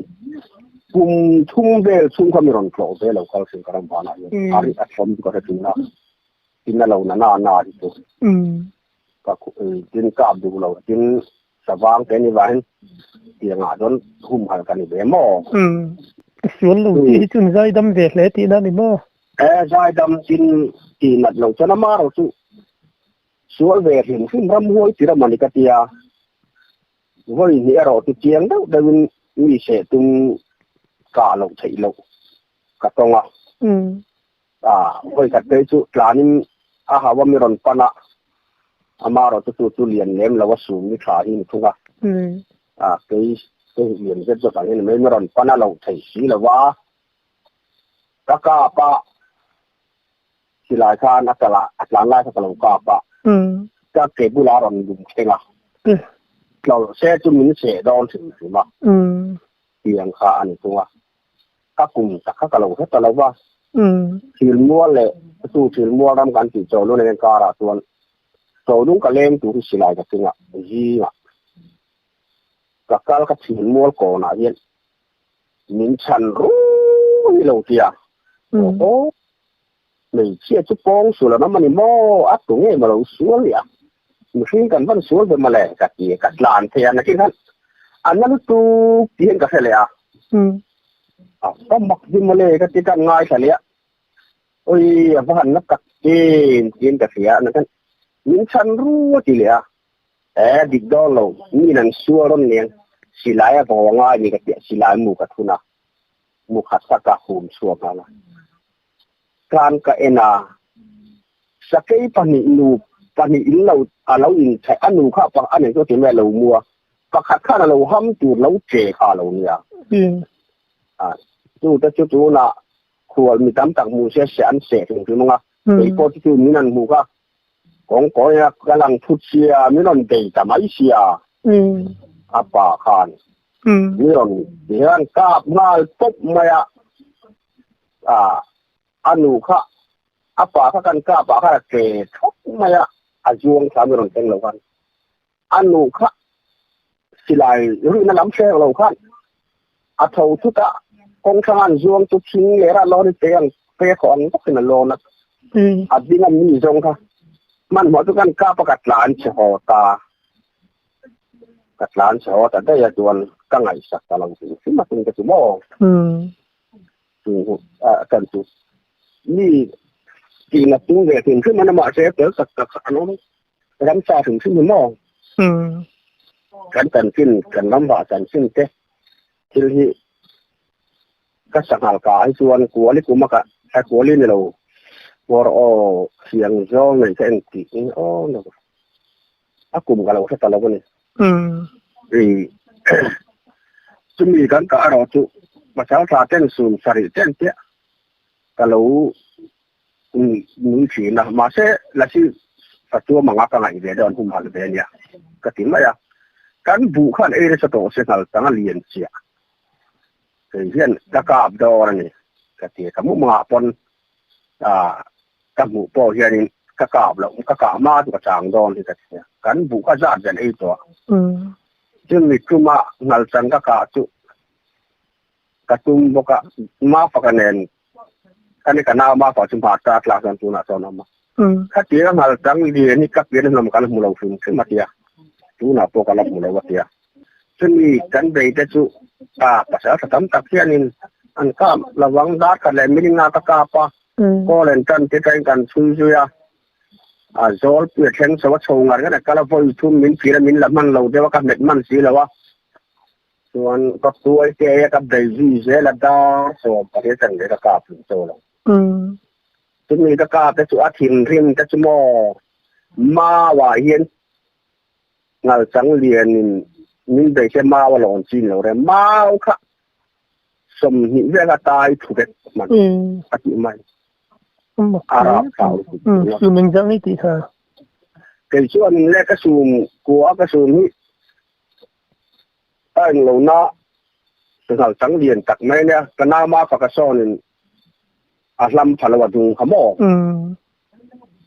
kum thum vel chhung kha mi rawn tlawh ve lo kal hrim ka ram vanah hian a ri a thawm chu ka hre thin a tin a lo na na na hi chu ka tin kap duh lo tin Savang te ni vahin tiangah chuan humhalh ka ni ve maw? Umm. Sual lo tih hi chuan zaidam ve hle tihna a ni maw? E, zaidam tin tih nat lo chuan ama erawh chu sual ve hrim hrim ramhuai tir a mawni ka tia. Vawi hnih erawh chu chiang deuh deuhin mi seh tum kah loh theih loh ka tawng a. Umm. A, vawi khat phei chu tlanin a hau a mi rawn pan a, ama erawh chu chu chu lian lem lo a sum ni tha hi ni thung a. A, kei kei lian zet zawk ang hi ni mai, mi rawn pan a loh theih si lo va, ka kap a, silai khan a chalah a tlan lai kha ka lo kap a, ka ke bulah a rawn lum thleng a, tlawlh se chu min seh dawn hrim hrim a, tiang kha a ni thung a. Ka kum tak kha ka lo hre ta lo va. Thilmual leh chu Thilmual ram kan tih Chawlung leh karah chuan Chawlung ka leng tur hi silai ka keng a, zingah ka kal ka Thilmual kawnah hian min chhan rui lo tia. Aw hmeichhia chu pawng sual an awm a ni maw? A tu ngei maw lo sual nia? Mihring kan van sual ve mawle ka ti ka tlan thei a nakin khan a na lutuk tih hian ka hre leh a. A va mak hi mawle ka ti kan ngaithla leh a. Oi a va han na tak em tiin ka hria a nakin min chhan ru a ti leh a. E dik dawn lo min an sual rawn nen silai a vaw angai ni ka ti a silai mu ka thun a mu khat kha ka hum chhuak nghal a. Tlan ka en a, sakei pahnih nu pahnih in lo a lo in chhaih a nu kha a nei chu ti mai a lo mu a, pakhat khan a lo ham tur lo che kha a lo nia. A chu te chu tunah khual mi tam tak hmu se se an seh hrim hrim ang a, kei pawh chu chu min han hmu kha kawng kawi a ka lang thut sia min rawn bei ta mai sia a pa khan mi rawn hian kap nghal pawp mai a. A a nu kha a pa kha kan kap ah khan a che thawk mai a, a zuang thla mi rawn thleng lo khan a nu kha silai rihna lam hreng lo khan a tho thut a, kawng hrang an zuang chu thing leh rah lawn hi pe ang pe khawh ang bawkin a lawn a, a ding a mi zawng kha hmanhmawh chu kan kap a ka tlan chhe haw ta. Ka tlan chhe haw ta daih a chuan ka ngaihsak ta lo hrim hrim a tung te chu maw. Chu kan chu mi tihna tum ve hrim hrim an mahse fel tak tak an awm ramsa hrim hrim hi maw kan chanchin kan ram vah chanchin te thil hi ka sanghal ka hi chuan kuali kuma ka Thla kua li ni lo hmawr aw siang zawng nei ka engtih in aw no a kum ka lo hre ta lo a ni. I chumi kan kah erawh chu pasal tha ten sum sarih ten chiah ka lo nui thin a mahse lasi fatuam anga ka ngaih ve deuh an humhalh ve ania ka ti mai a kan buh khan ei nasa tawh se nghal tang a lian chiah. Kei hian ka kap dawn a ni ka ti a, ka mumangah pawn ka hmuh pawh hianin ka kap loh, ka kah hma chu ka chang dawn hi ka ti a, kan buh kha zat zen ei tawh a. Chumi tuma ngalchang ka kah chu ka tum bawk a, Mafaka nen ka ni ka nau Mafaka chu hmar ta tlak chuan tunah chuan a awm a. Khatia ngalchang lian hi ka pian hlawm ka la hmu lo hrim hrim a tia, tunah pawh ka la hmu lo a tia. Chumi kan bei te chu a pasal tha tam tak hianin an kap lovang dar khat leh milinga ka kap a, call and tan te tain kan chhui zui a, a zawl pui a thleng chho a chho ngar ngar a kal a vawi thum min phir a min la hman lo deuh a ka hmet hman si lo a, chuan ka tuai te a ka bei zui zel a dar sawm pahnih atang leh ka kap hlum chaw lo. Chumi ka kap te chu a thinrim te chu maw mau ah hian Ngalchang lianin min bei se mau a lawn chin lo reng. Mau kha 20 vel a tai thu vek hman a tih mai. A rap thlau lutuk ringawt. Sum engzah nge tih kha? Kei chuan in le ka sum kua ka sum hi a englo na ngalchang lian tak mai ania. Ka nau ma faka sawnin a hlam pha lo a dung kha maw?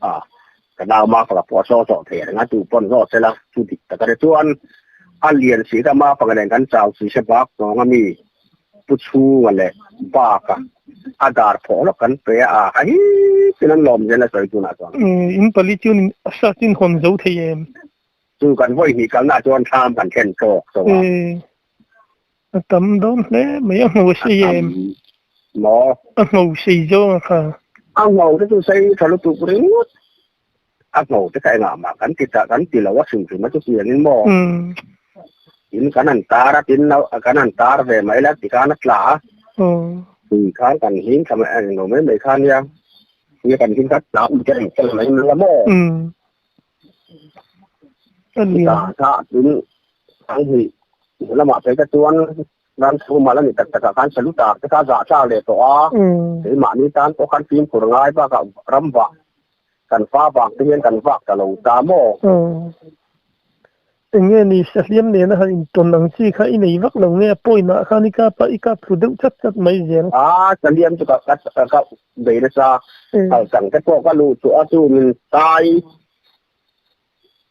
A, ka nau ma faka pawh a saw tawh thei reng a, tu pawn zawt sela chu dik tak a ni. Chuan a lian si kha ma faka nen kan chau si se bak tawng a mi pu chhunga leh bak a, a dar phawh lawk kan pe a, a hi tin an lawm zel a sawi tunah chuan. In pali chuan in a sat in hawn zo thei em? Chu kan vawi hnih kalna chuan thlam kan thlen tawk tawh a. A tam dawn hle mai, a ngho sei em? Maw? A ngho sei zawng a kha. A ngho te chu sei tha lutuk ringawt. A ngho te kha engah mah kan ti ta kan ti lo a hrim hrim a chu chiangin maw? Tin kan han tar a tin kan han tar ve mai la tikhan a tla a. Tui khan kan hlim thla mai englo mai mai kha nia. Nia kan hlim kha tla ui te reng tel mai la maw? Chutah kha tin Sanghnih lamah phei kha chuan ram chhungah la ni tak takah khan salutar te kha zah thlak leh tawh a, keimahni tan pawh khan fimkhur ngai bakah ram vah kan fa vang te hian kan vak ta lo ta maw? Eng nge ni sahliam nena han intawn ang chi kha i nei vak lo nge a point ah khan i kap a, i kap thlu deuh chat chat mai zel. A, sahliam chu ka ka bei nasa, kalchang te pawh ka luh chhuah a chu min tai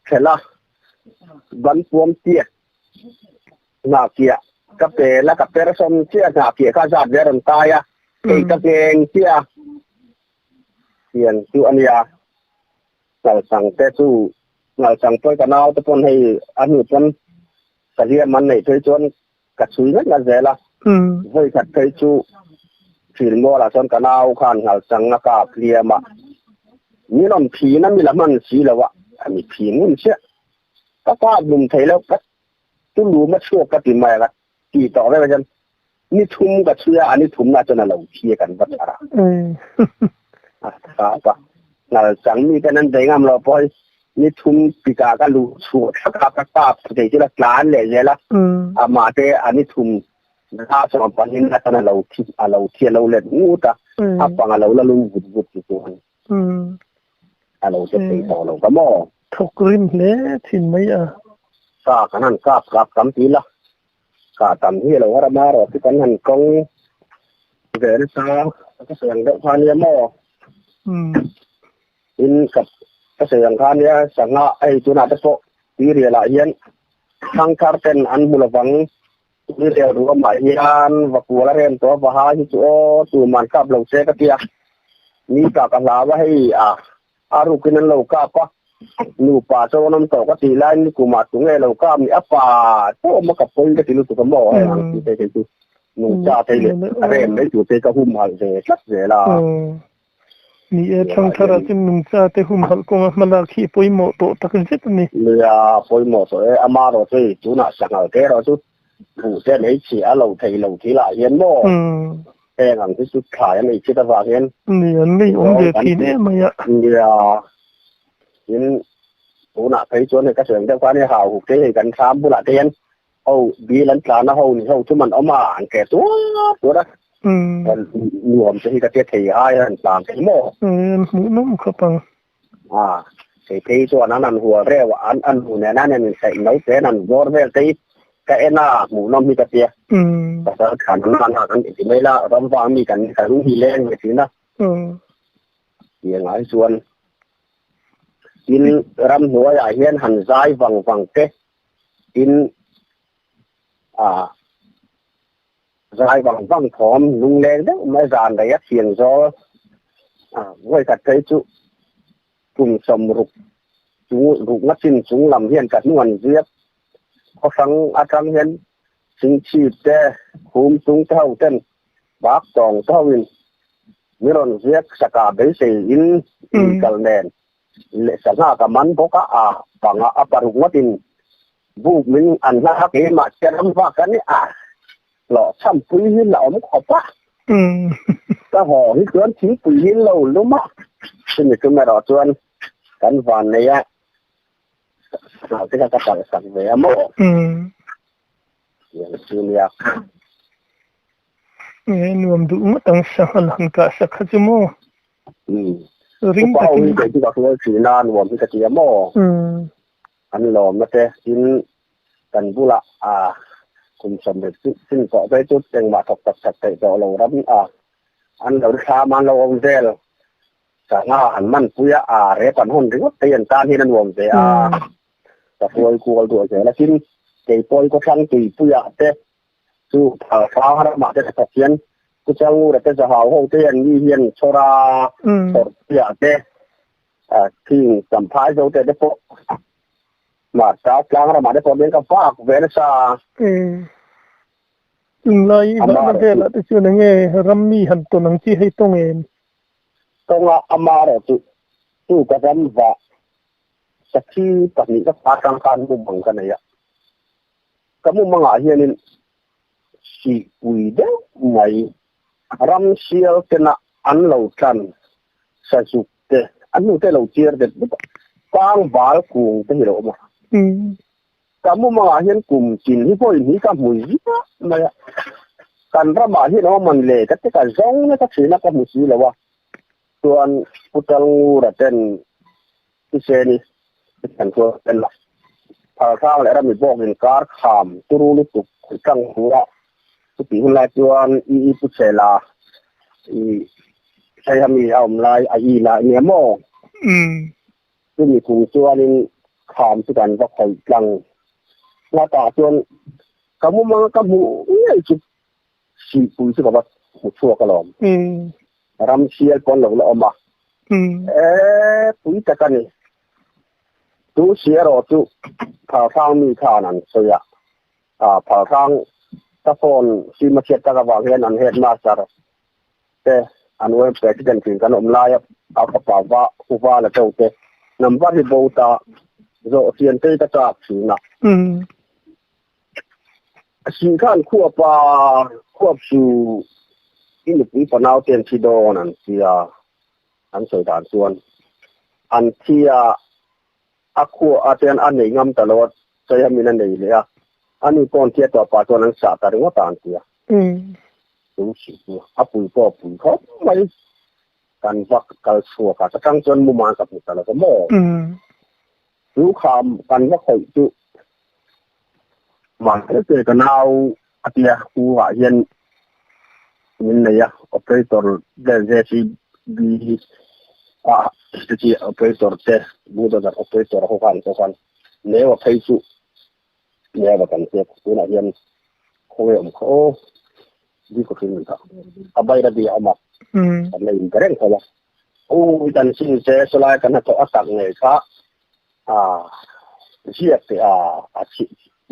thelh a, ban puam tiat nghah kiah ka pel a, ka per sawm chiah nghah kiah kha zat ve a rawn tai a, kei ka ngheng chiah a, tiang chu a nia. Ngalchang te chu ngalchang pawh ka nau te pawn hei a hnu chuan ka hliam an neih phei chuan ka chhui vek la zel a, vawi khat phei chu thilmual ah chuan ka nau khan ngalchang a kap hliam a, min rawn phin a mi la hman si lo a, a mi phin ngun chiah ka kap hlum thei lo ka chu lum a chhuak ka ti mai a ka ti tawh vek a chuan ni thum ka chhui a, a ni thumna chuan a lo thi a kan va chhar a, a kap a, ngalchang mi ten an bei ngam lo pawh hi ni thum tikah ka luh chhuah thlak a, ka kap thei chu la tlan leh zel a, amah te a ni thum za sawm pahnih na chuan a lo thi a lo thi a lo let ngut a, a pang a lo la lum vut vut chu chuan a lo che thei tawh lo ka maw. Thawk rim hle thin mai a. Ka kan han kap kap tam ti la, kah tam hi a lo har a marawh chu kan han kawng ve nasa ka sawi ang deuh kha nia maw. Tin ka ka sawi ang kha nia sangha hei tunah te pawh tuirial ah hian thangthar ten an hmu lovang tuirial ruamah hian vakual a rem tawh a vaha hi chu aw tuman kap lo se ka tia ni ka ka hlau a hei a a rukin an lo kap a nupa chu an awm tawh ka tih laiin nikumah tunge lo kap ni a pa chu awm a ka pawi ka ti lutuk a maw hei ang tih te kei chu nungcha te leh a rem mai tur te ka humhalh ve tlat zel a. Ni e, thangthar ah chuan nungcha te humhalh kawnga hmalak hi a pawimawh tawh tak zet a ni. Nia, a pawimawh tawh e, ama erawh chu hei tunah sanghal te erawh chu buh te an ei chhia a lo thei lo thil ah hian maw? Heng ang hi chu thlai an ei chhit avang hian Ni an ngei awm ve thin em mai a. Nia, tin tunah phei chuan hei ka sawi ang deuh khan hei hau huk te hei kan thlam bulah te hian ho bil an tlan a ho ni ho chu man awm a an ke tuar tuar a. Nuam te hi ka tia thei ai an tlan thei maw? Hmuh nawm khawp ang. A, kei phei chuan an han hual reuh a, an an hmu nen an han insaih no te, an han bawr vel te hi ka en a, hmuhnawm hi ka tia. Pasal tha nan nan a kan ti mai la, ram vang mi kan kan hi leng ve thin a. Tiang ah hi chuan tin ramhnuai ah hian han zai vang vang te, tin a Zai vang vang thawm lungleng deuh mai zan rei a thian zawl a, vawikhat phei chu kum sawmruk chung rukna chin chung lam hian ka hnung an ziak. Khaw hrang atang hian Chingchhip te, Khum chung te ho ten bak tawng te ho in mi rawn ziak saka beisei in lui kal nen leh sangha ka man bawk a, a panga a paruk ngawt in Buk min an hla hak hi mahse ram vak a ni a, hlawh chhampui hi la awm khawp a. Ka haw hi chuan thingpui hi lo lum a, chumi tum erawh chuan kan van nei a, hlau te kha ka palh sak ve a maw? Tiang chu nia. Nge nuam duh ngawt ang sanghal han kah sak kha chu maw? Ring Upa ho hi kei chu ka hruai thin a, nuam hi ka ti a maw? An lawmna te tin kan bulah a kum sawmhnih chin tawh phei chu engmah thawk tak tak theih tawh lo ram a an lo thlam an lo awm vel sangha an man pui a a rep an hawn ringawt te hi an tan hian a nuam ve a ka hruai kual duah zel a tin kei pawhin khawthlang tuipuiah te chu phal hrang ramah te thawk hian Kuchangura te zahau ho te an ni hian chhawra chhawrpuiah te Thing champhai zo te te pawh Marcha tlang ramah te pawh hian ka vak ve nasa. Tunlai i vahna velah te chuan enge ram mi han tawn ang chi hei tawng em? Tawnga amaherawh chu chu ka ram vah sakhi pahnih ka pa tang khan mumang ka nei a. Ka mumangah hianin sihpui deuh mai ram sial tena an lo tlan sazuk te a hnu te lo chiar det det a, pangbal kung te hi lo awm a. Ka mumangah hian kum tin hi pawhin hi ka hmu ziah mai a, kan ramah hian awm an le ka ti ka zawng nasa thin a ka hmu si lo a, chuan Pu Talngura ten Thisen i kan chuan en a, Phalhrang leh Rami bawk inkar kham turu lutuk tlang hmuh a, chutih hun lai chuan i i pu chhela i hei mi a awm lai a i la nia maw? Chumi kum chuanin kham chu kan va khawih tlang nghatah chuan ka mumanga ka hmuh ngei chu Sihpui chu ka va hmu chhuak alawm. Ram sial pawn lo la awm a. E pui tak a ni. Chu si erawh chu Phalhrang mi khan an sawi a. Phalhrang ka phone sim a chhiat tak avang hian an headmaster te an web president thin kan awm lai a a fapa va uva la to te number hi bo ta zawh chian te ka chak thin a. Sih khan khuapa khuap chu i nupui fanau te an thi dawn an ti a, an sawi dan chuan an thi a, a khua a chuan a nei ngam ta lo a, Chaihamin a nei leh a, ani pawh an thia tawh pah chuan an sah ta ringawt a an ti a. Chu sih chu a pui pawh a pui khawp mai, kan va kal chhuak a, chutang chuan muman ka hmu ta lo va maw? Chu kham kan va khawih chu mahse te ka nau a tia u ah hian min nei a operator vel JCB a te operator te bulldozer operator ho khan pawh khan neu a phei chu neu a kan tia tunah hian khawnge awm kha aw bik a hring kha a bairabi a awm a kan la in be reng tho a. U kan sin che chulai kan hnathawh a tak ngei kha a ziak teh a a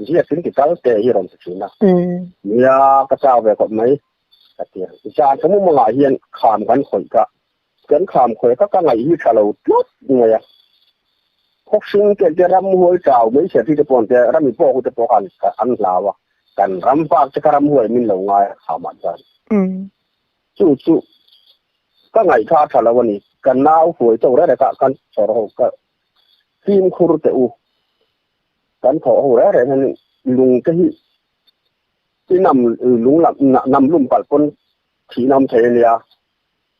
ziak in ti kal teh hi rawn ti thin a. Nia ka chau ve khawp mai ka ti a. Zan ka mumangah hian kham kan khawih kha kan kham khawih kha ka ngaih hi tha lo tlat mai a. Khawhring te te ramhuai chau mai chhe thi te pawh te rami pawh te pawh khan an hlau a. Kan ram vak te kha ramhuai min lo ngai a khamah chuan. Chu chu ka ngaihthla tha lo a ni. Ka nau hruai cho reng reng kha kan chawr ho ka fimkhur teh u. Kan thawh ho reng reng hian lung te hi i nam lung lam nam lum palh pawn thih na awm thei a nia.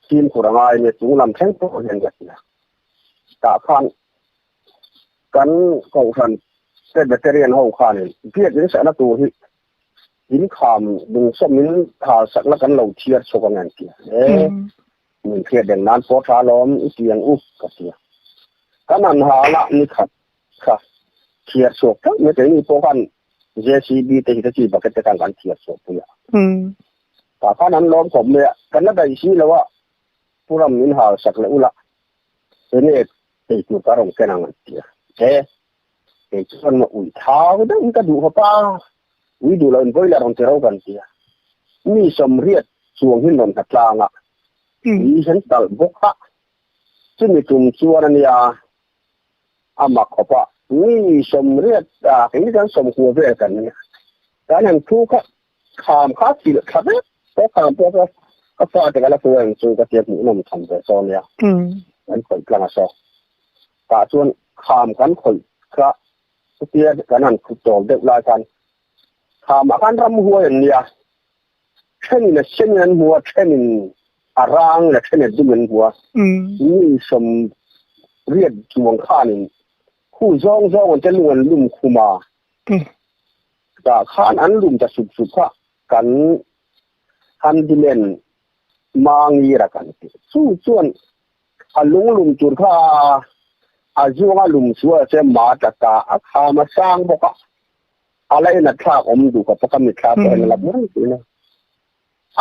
Fimkhur a ngai a nia chung lam thleng pawh hian ka ti a. Tah khan kan kohhran Presbyterian ho khanin biak in sahna tur hi in kham lungsawm in hal sakna kan lo thiar chhuak ang an ti a. E, min hriat reng nan pawh tha alawm i ti ang u ka ti a. Kan han hal a ni khat kha thiar chhuak teuh mai keini pawh khan JCB te hi te chi bucket te khan kan thiar chhuak pui a. Tah khan an lawm khawp mai a, kan la daih si lo a, Pu Ram min hal sak leh ula enge ei tur ka rawn ken ang an ti a. E, kei chuan maw ui thau deuh in ka duh khawp a, ui duh lo in boiler rawn ti ro kan ti a. Mi sawmriat chuang hin rawn hna tlang a, ui hian talh bawk a, chumi tum chuan a nia a mak khawp a, mi sawmriat a kei ni chuan sawmkua vel kan nia, kan han thu kha Kham kha thil tha vek pawh kham pawh kha ka fate ka la fu ang chu ka tia hmuhnawm tham ve saw nia kan khawih tlang a saw tah chuan kham kan khawih kha chutia kan han khut tawl deuh lai khan khamah khan ramhuai an nia thenin a sen in an hmu a thenin a rang leh thenin a dum an hmu a mi sawm riat chuang khanin khu zawng zawng an te lung an lum khum a. Tah khan an lum ta sup sup kha kan handyman Mangira kan ti. Chu chuan a lung lum tur kha a zuanga lum sual a che ma ta ta a kham a sang bawk a, a la en a thlak awm duh ka pawk a mitthla pawh en a la buai thin a.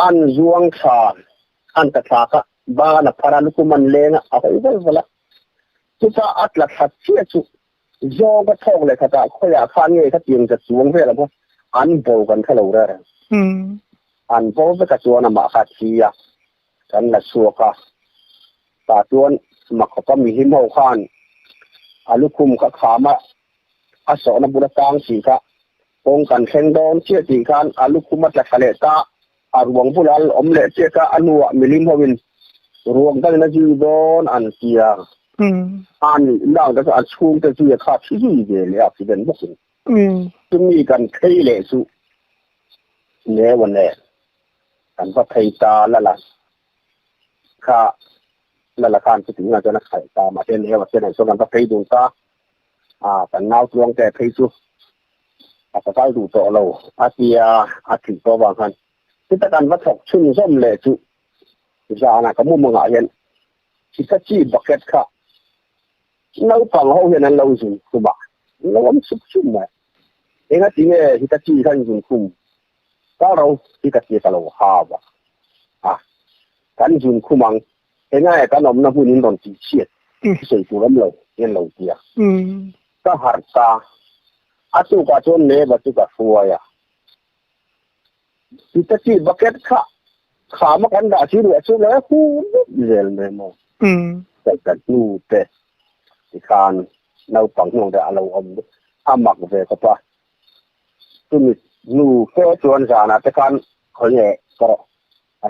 An zuang thla an ta thlak a, ban a phar a, lukhum an leng a, a hawi vel vel a. Chutah a tla thla chiah chu Zawng ka thawk leh khatah khawiah khan nge ka tiang za chuang vel ang an bo kan hre lo reng. An bo vek a chuan amah kha a thi a, kan la chhuak a. Tah chuan Makhawpa mihlim ho khan a lukhum kha kham a, a sawhna bula tang si kha kawng kan thleng dawn chiah tih khan a lukhum a tla thla leh ta, a ruang bulah a awm leh chiah kha a hnuah milim hoin ruang dangin a zui dawn an ti a. A nih lak te chu a chhungte zui a kha thi zui ve leh a accident bawkin. Chumi kan phei leh chu Newa nen kan va phei ta lala kha lala khan chuti hunah chuan a khalh ta mahse Newa te nen chuan kan va phei dun ta a kan nau tluang te phei chu a ka kal duh tawh lo a tia a thih tawh avang khan chuta kan va thawk chhunzawm leh chu zanah ka mumangah hian Hitachi bucket kha naupang ho hian an lo zun khum a, an lo awm chuk chuk mai. Engati nge Hitachi kha in zun khum? Ka ro Hitachi ka lo hau a, a kan zun khum ang, engae kan awmna hmun in rawn tih chhiat sawi tur awm lo hian lo ti a. Ka harh ta, a tukah chuan neighbour chu ka hruai a. Hitachi bucket kha khama kan dah si ruah chu le hu dup zel mai maw. Kan kan hnu te tikhan naupang hnung te a lo awm a mak ve khawp a. Chumi hnu fe chuan zanah te khan khawi nge pawh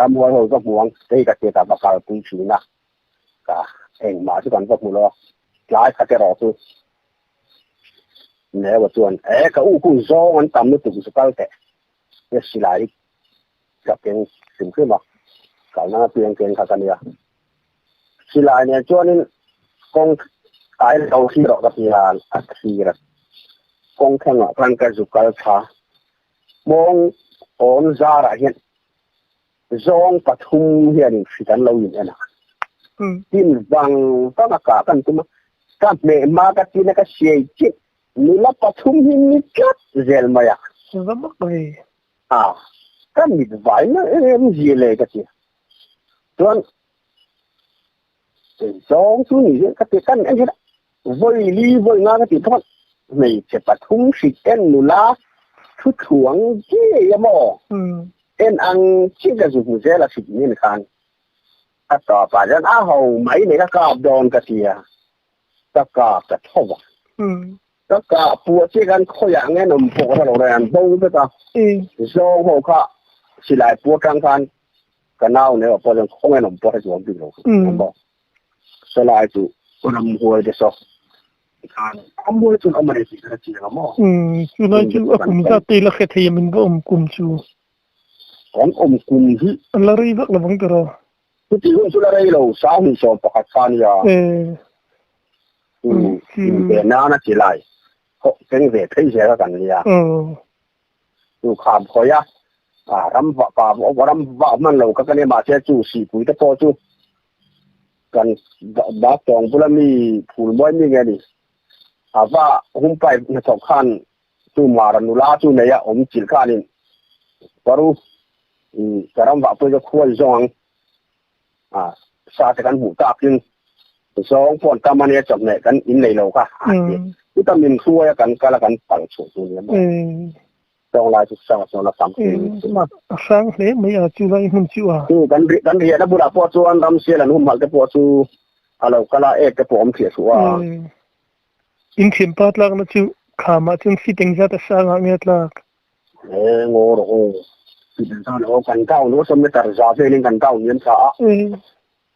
ramhuai ho ka hmu ang kei ka ti ka va kalpui thin a. Ka engmah chu kan va hmu lo a, tlai khat erawh chu Newa chuan e ka u khu zawng an tam lutuk zu kal teh tia silai ka keng hrim hrim a, kalna piang keng kha ka nia. Silai nen chuanin kawng ai lo thlir rawh ka ti a, a thlir a, kawng thlangah khan ka zu kal tha. Hmawng awn zarah hian Zawng pathum hianin hrit an lo in en a. Tin vang vang a kah kan tum a, ka hmeh hma ka tin a ka siai chin nula pathum hi ni tlat zel mai a. Va mak ve. A, ka mit vai na em zia le ka ti. Chuan zawng chu ni hian ka ti kan en hian vawi li vawi nga ka ti phawt hmeichhe pathum hrit en nula thu thluang ngei a maw en ang chiah ka zu hmu zel a hrit min khan a tawp ah chuan a ho mai nei ka kap dawn ka ti a ka kap ta tho va ka kap puah chiah khan khawiah nge an awm pawh ka hre lo an bo vek a zawng ho kha silai puah tang khan. Ka nau ne pawh chuan khawngaih an awm pawh hre chuang bik lo maw. Sawlai chu ramhuai te saw khan ramhuai chu an awm a ni tih ka hre chiang a maw. Chulai chu a kum zat te la hre thei a min va awm kum chu. Kan awm kum hi. A la rei vak lovang tawh rawh. Chuti hun chu la rei lo, sanghnih 11 kha a nia. Inve nana chilai keng ve phei zel a kan nia. Chu kham khawi a, ram va pa ram va hman lo kha ka nia mahse chu sihpui te pawh chu kan bak tawng bula mi phul mawi mi nge ni. A va humpai hnathawk khan chu mara nula chu nei a awm chilh khanin paru ka ram vah pawh chu khuai zawng ang a sa te kan hmuh takin zawng pawh an tam a nia chawhmeh kan in nei lo kha a ti chuta min hruai a kan kal a kan pal chhuah chu nia maw tawng lai chu sa chuan a tam hrim a a hrang hle mai a chu lai hmun chu a chu kan kan riahna bulah pawh chuan ramsial an humhalh te pawh chu a lo kal a ek te pawh awm thliah suh a in thianpa tlakna chu khamah chuan feet engzat a sangah nge a tlak He ngaw rawh aw. Aw kan town aw sawm meter za velin kan town hian tha a.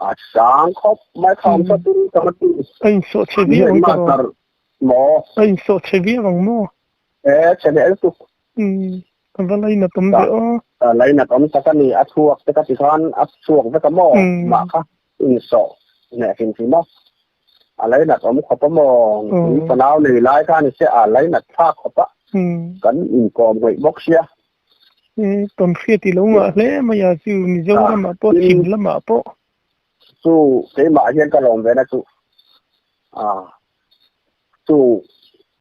A sang khawp mai kham sa tin ka ma ti. A insawh chhe viau ang tawh. Maw. A insawh chhe viau ang maw. E chhe leh lutuk. A va lainat awm ve aw. A lainat awm tak a ni. A chhuak te ka ti khan a chhuak vek a maw. Mah kha insawh hneh hrim hrim a. A lainat awm khawp a maw? Nupui fanau nei lai kha ni se a lainat thlak khawp a, kan inkawm ngawih bawk sia. Tawn hriat i lo ngah hle mai a chu Mizoramah pawh chhim lamah pawh. Chu keimah hian ka lawm ve na chu chu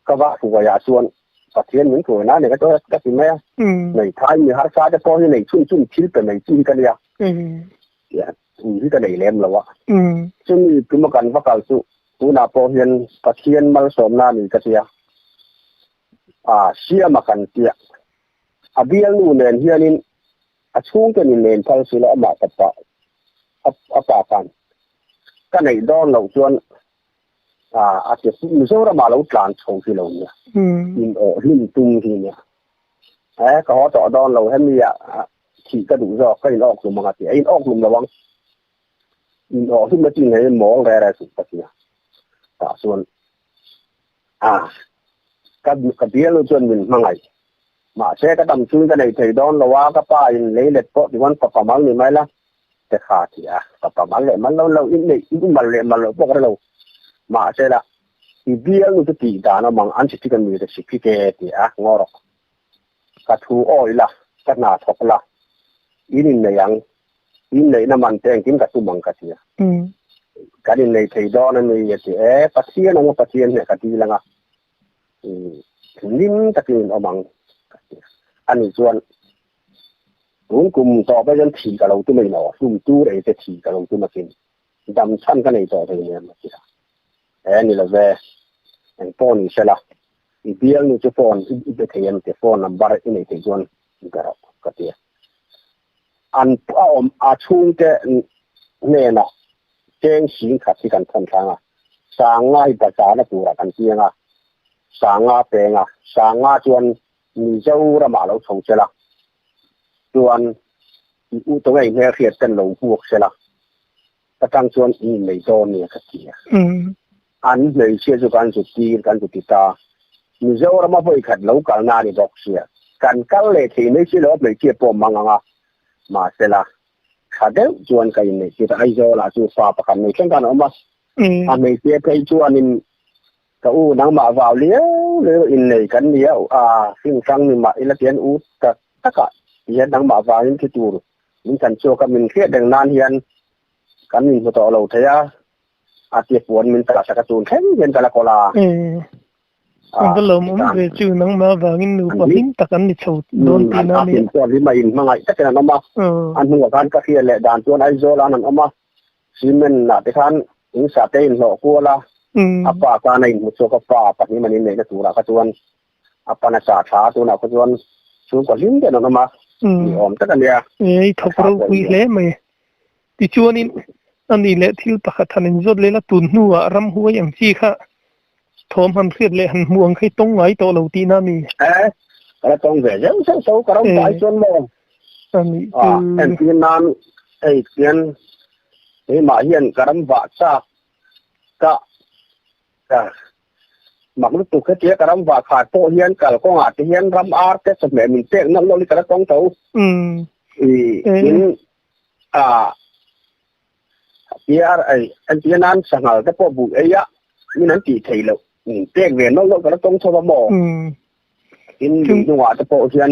ka va hruaiah chuan Pathian min hruai na ni ka ka ti mai a. Hmeithai mi harsa te pawh hi nei chhun chhun thil pe mai chi hi ka nia. Ui hi ka nei lem lo a. Chumi tuma kan va kal chu tunah pawh hian Pathian malsawmna a ni ka tia. A siama kan tia. A bialnu nen hianin a chhungte ni nen phal si lo amah ka pa a pa khan ka neih dawn loh chuan a ti Mizoramah lo tlan chho hi lo nia. In awh hlim tum hi nia. E ka haw tawh dawn lo hemi ah Thih ka duh zawk, ka in awk hlum ang a ti. A in awk hlum lo ang. In awk hlum na chin hi mawl re re suh ka ti a. Tah chuan a ka ka bialnu chuan min hmangaih. Mahse ka dam chungin ka nei thei dawn lo a, ka pa in lei let pawh ti chuan fapa mal ni mai la te kha a ti a. Fapa mal leh mal lo lo in neih in mal leh mal loh pawh ka hre lo. Mahse la i bialnu chu tih dan awm ang an si ka mi te si khi ke ti a ngaw rawh. Ka thu awi la, ka hna thawk la, in innei ang, inneihna man te engkim ka tum ang ka ti a. Kan innei thei dawn a ni a ti. E, Pathian anga Pathian hneh ka dil anga, hlim takin in awm ang ka ti a. Ani chuan, tun kum tawp ah hian thi ka lo tum a in aw, hlum tur ei te thi ka lo tum asin, dam chhan ka nei tawh thei nen a ti a. E, ni lo ve, engpawh ni se la, I bialnu chu phone i be thei em ti phone number i nei thei chuan be rawh ka ti a. An a awm a chhungte hnenah cheng sing khat hi kan thawn thlang a, sanga hi bazarna turah kan piang a, sanga peng a, sanga chuan Mizoramah lo chho sela chuan i u tawng ei hmelhriat ten lo hmuak sela ka tang chuan in innei dawn nia ka ti a. An hmeichhia chu kan zu tir kan zu ti ta. Mizoram a vawi khat lo kalna a ni bawk sia. Kan kal leh thei mai si lo a hmeichhia pawh mang ang a. Mahsela, tha deuh chuan ka inneih tir a. Aizawlah chu fa pakhat nei thleng khan a awm a. A hmeichhia phei chuanin ka u nangmah vau liau liau innei kan ni a, a hring hrang ni mah ila tian u tak takah tihian nangmah vangin thi tur min chan chhuak a, min hriat reng nan hian kan inhmu tawh lo thei a, a tia puan min tah sak a tun thleng hian ka la kawl a. An va lawmawm ve chu nangmah avangin nupa hlim tak an ni chho dawn tih na nia. An chuan hlim a inhmangaih takin an awm a, a hnungah khan ka hria leh dan chuan Aizawl ah an awm a, cement ah te khan in sa te inhlawh kual a, a pa khan a inhmu chhuak a, pa pahnih man inneihna turah kha chuan a pan a chah tha a, tunah kha chuan chhungkaw hlim deuh an awm a, ni awm tak a nia. Ei thawk ropui hle mai. Tichuanin a ni leh thil pakhat han inzawt leh la, tun hnuah ramhuai ang chi kha thawm han hriat leh han hmuh ang kha i tawng ngai tawh lo tihna a ni. E, ka la tawng ve zeuh zeuh tho, ka ram fai chuan maw? A nih chu. Entir nan. Hei hian keimah hian ka ram vah chak ka ka mak lutuk hetia ka ram vah khat pawh hian kalkawngah te hian ram ar te chawhmeh min pek nawlh nawlh hi ka la tawng tho. I in a tia ei entir nan sanghal te pawh buh ei a min an tih theih loh min pek ve nawlh nawlh ka la tawng tho a maw. Tin lui hnungah te pawh hian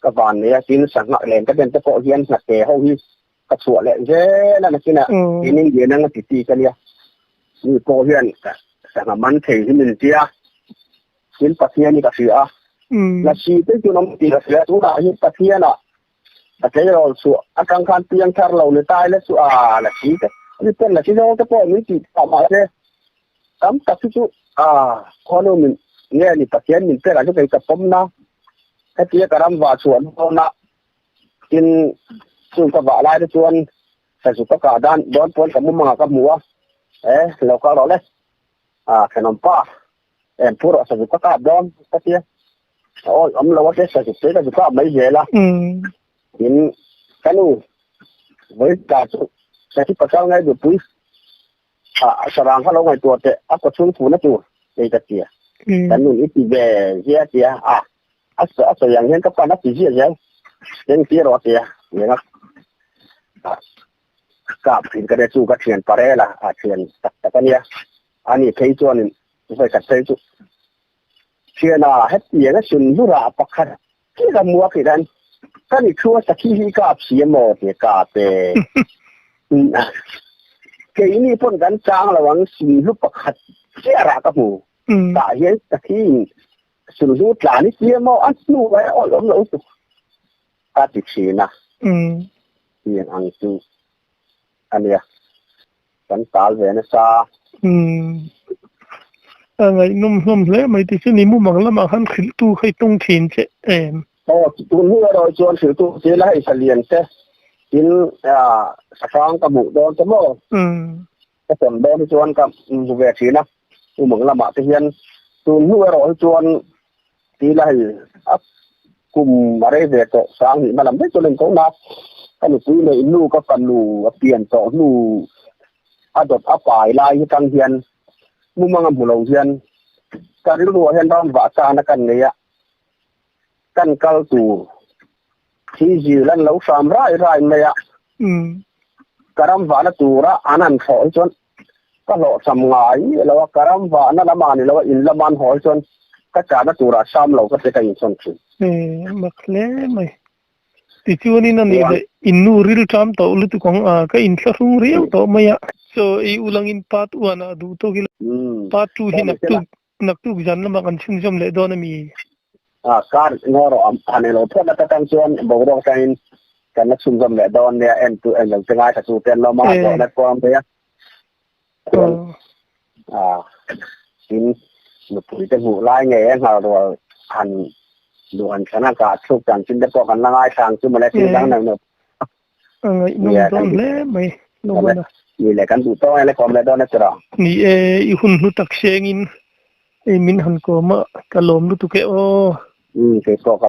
ka van nei a, tin sangha len ka den te pawh hian hnate ho hi ka chhuah leh zel a nakinah tin Indian anga ti ti ka nia. Mi pawh hian sangha man thei hi min tia, tin Pathian hi ka hria a, lasi te chu an awm tih ka hria a, tunah hian Pathianah ka tleirawl chhuah atang khan piang thar lo ni ta ila chu a lasi te mi pawn lasi zawng te pawh min tih phah mahse Tam tak hi chu a khuanu min nge ni Pathian min pek ah chu kei ka pawm na hetia ka ram vah chhuah dawn a tin chung ka vah lai te chuan sazu ka kah dan dawn pawn ka mumang ah ka hmu a e lo kal rawh le a thenawm pa em phu rawh sazu ka kap dawn ka tia a awi awm lo a te sazu te ka zu kap mai zel a tin ka nu vawi ta chu sazu pasal ngai nupui A sarang kha lo ngaihtuah teh, a kawchhung fuhna tur kei ka tia. Kan nun i ti ve zia tia, a a sawi ang hian ka pan a ti ziah zel, keng tir rawh a tia, tiang a kap thin ka nia chu ka thian parel a, a thian tak tak a nia, ani phei chuanin vawikhat phei chu thiana hetiang a sun hlurah pakhat chiah ka hmu a khi khan ka ni thu a sakhi hi ka ap si emaw tia ka ap e. Keini pawn kan chang lo ang sunhlu pakhat chiah rah ka hmu. Tah hian sakhi in sunhlu tlan i tia maw a hnu a awlh awm lo tuk ka ti thin a. Tiang ang chu a nia. Kan tal ve nasa. A ngaihnawm hlawm hle mai ti chu ni mumang lamah khan hrilhtu kha i tung thin che em? Aw, tun hnu erawh chuan hrilhtu che la hei salian te tin sahrang ka hmuh dawn te maw? Ka tawn dawn hi chuan ka hmu ve thin a, mumang lamah te hian tun hnu erawh hi chuan ti la hei a kum a rei ve tawh sang hnih hma lam daih chuan a inko na ka nupui neih hnu ka fanu a pian tawh hnu a dawt a pai lai hi tang hian mumang a hmu lo hian ka rilruah hian ram vah chana kan nei a kan kal tur thi zil an lo hram rai rai mai a ka ram vahna tura an han thlawh hi chuan ka hlawhchham ngai miah lo a, ka ram vahna lamah ni lo a, in lama an haw hi chuan ka chahna turah sam lo ka che ka insawn thin. E, mak hle mai. Tichuanin a nih leh in nu ril ṭam tawh lutuk ang a, ka inthlahrung riau tawh mai a. Chaw ei ulangin part one ah duh tawk ila, part two hi naktuk Naktuk zan lamah kan chhunzawm leh dawn a mi? A, kar ngaw rawh a, han ilo phawt na takang chuan boruak atangin kan la chhunzawm leh dawn nia, en tu en lo te ngaithla tu te an lo hmang a zawhna kuam thei a. Chuan a, tin nupui te hmuh lai ngei a nghal rual han duh han thlan a kah thluk dan chin te pawh kan la ngaithla ang chu mawle thil dang neuh neuh. A ngaihnawm dawn hle mai Lawmana. Ni le kan duh tawng e le kawm leh dawn e tiraw. Ni e, i hun hlu tak sengin ei min han kawm a, ka lawm lutuk e aw. Umm keipawh ka.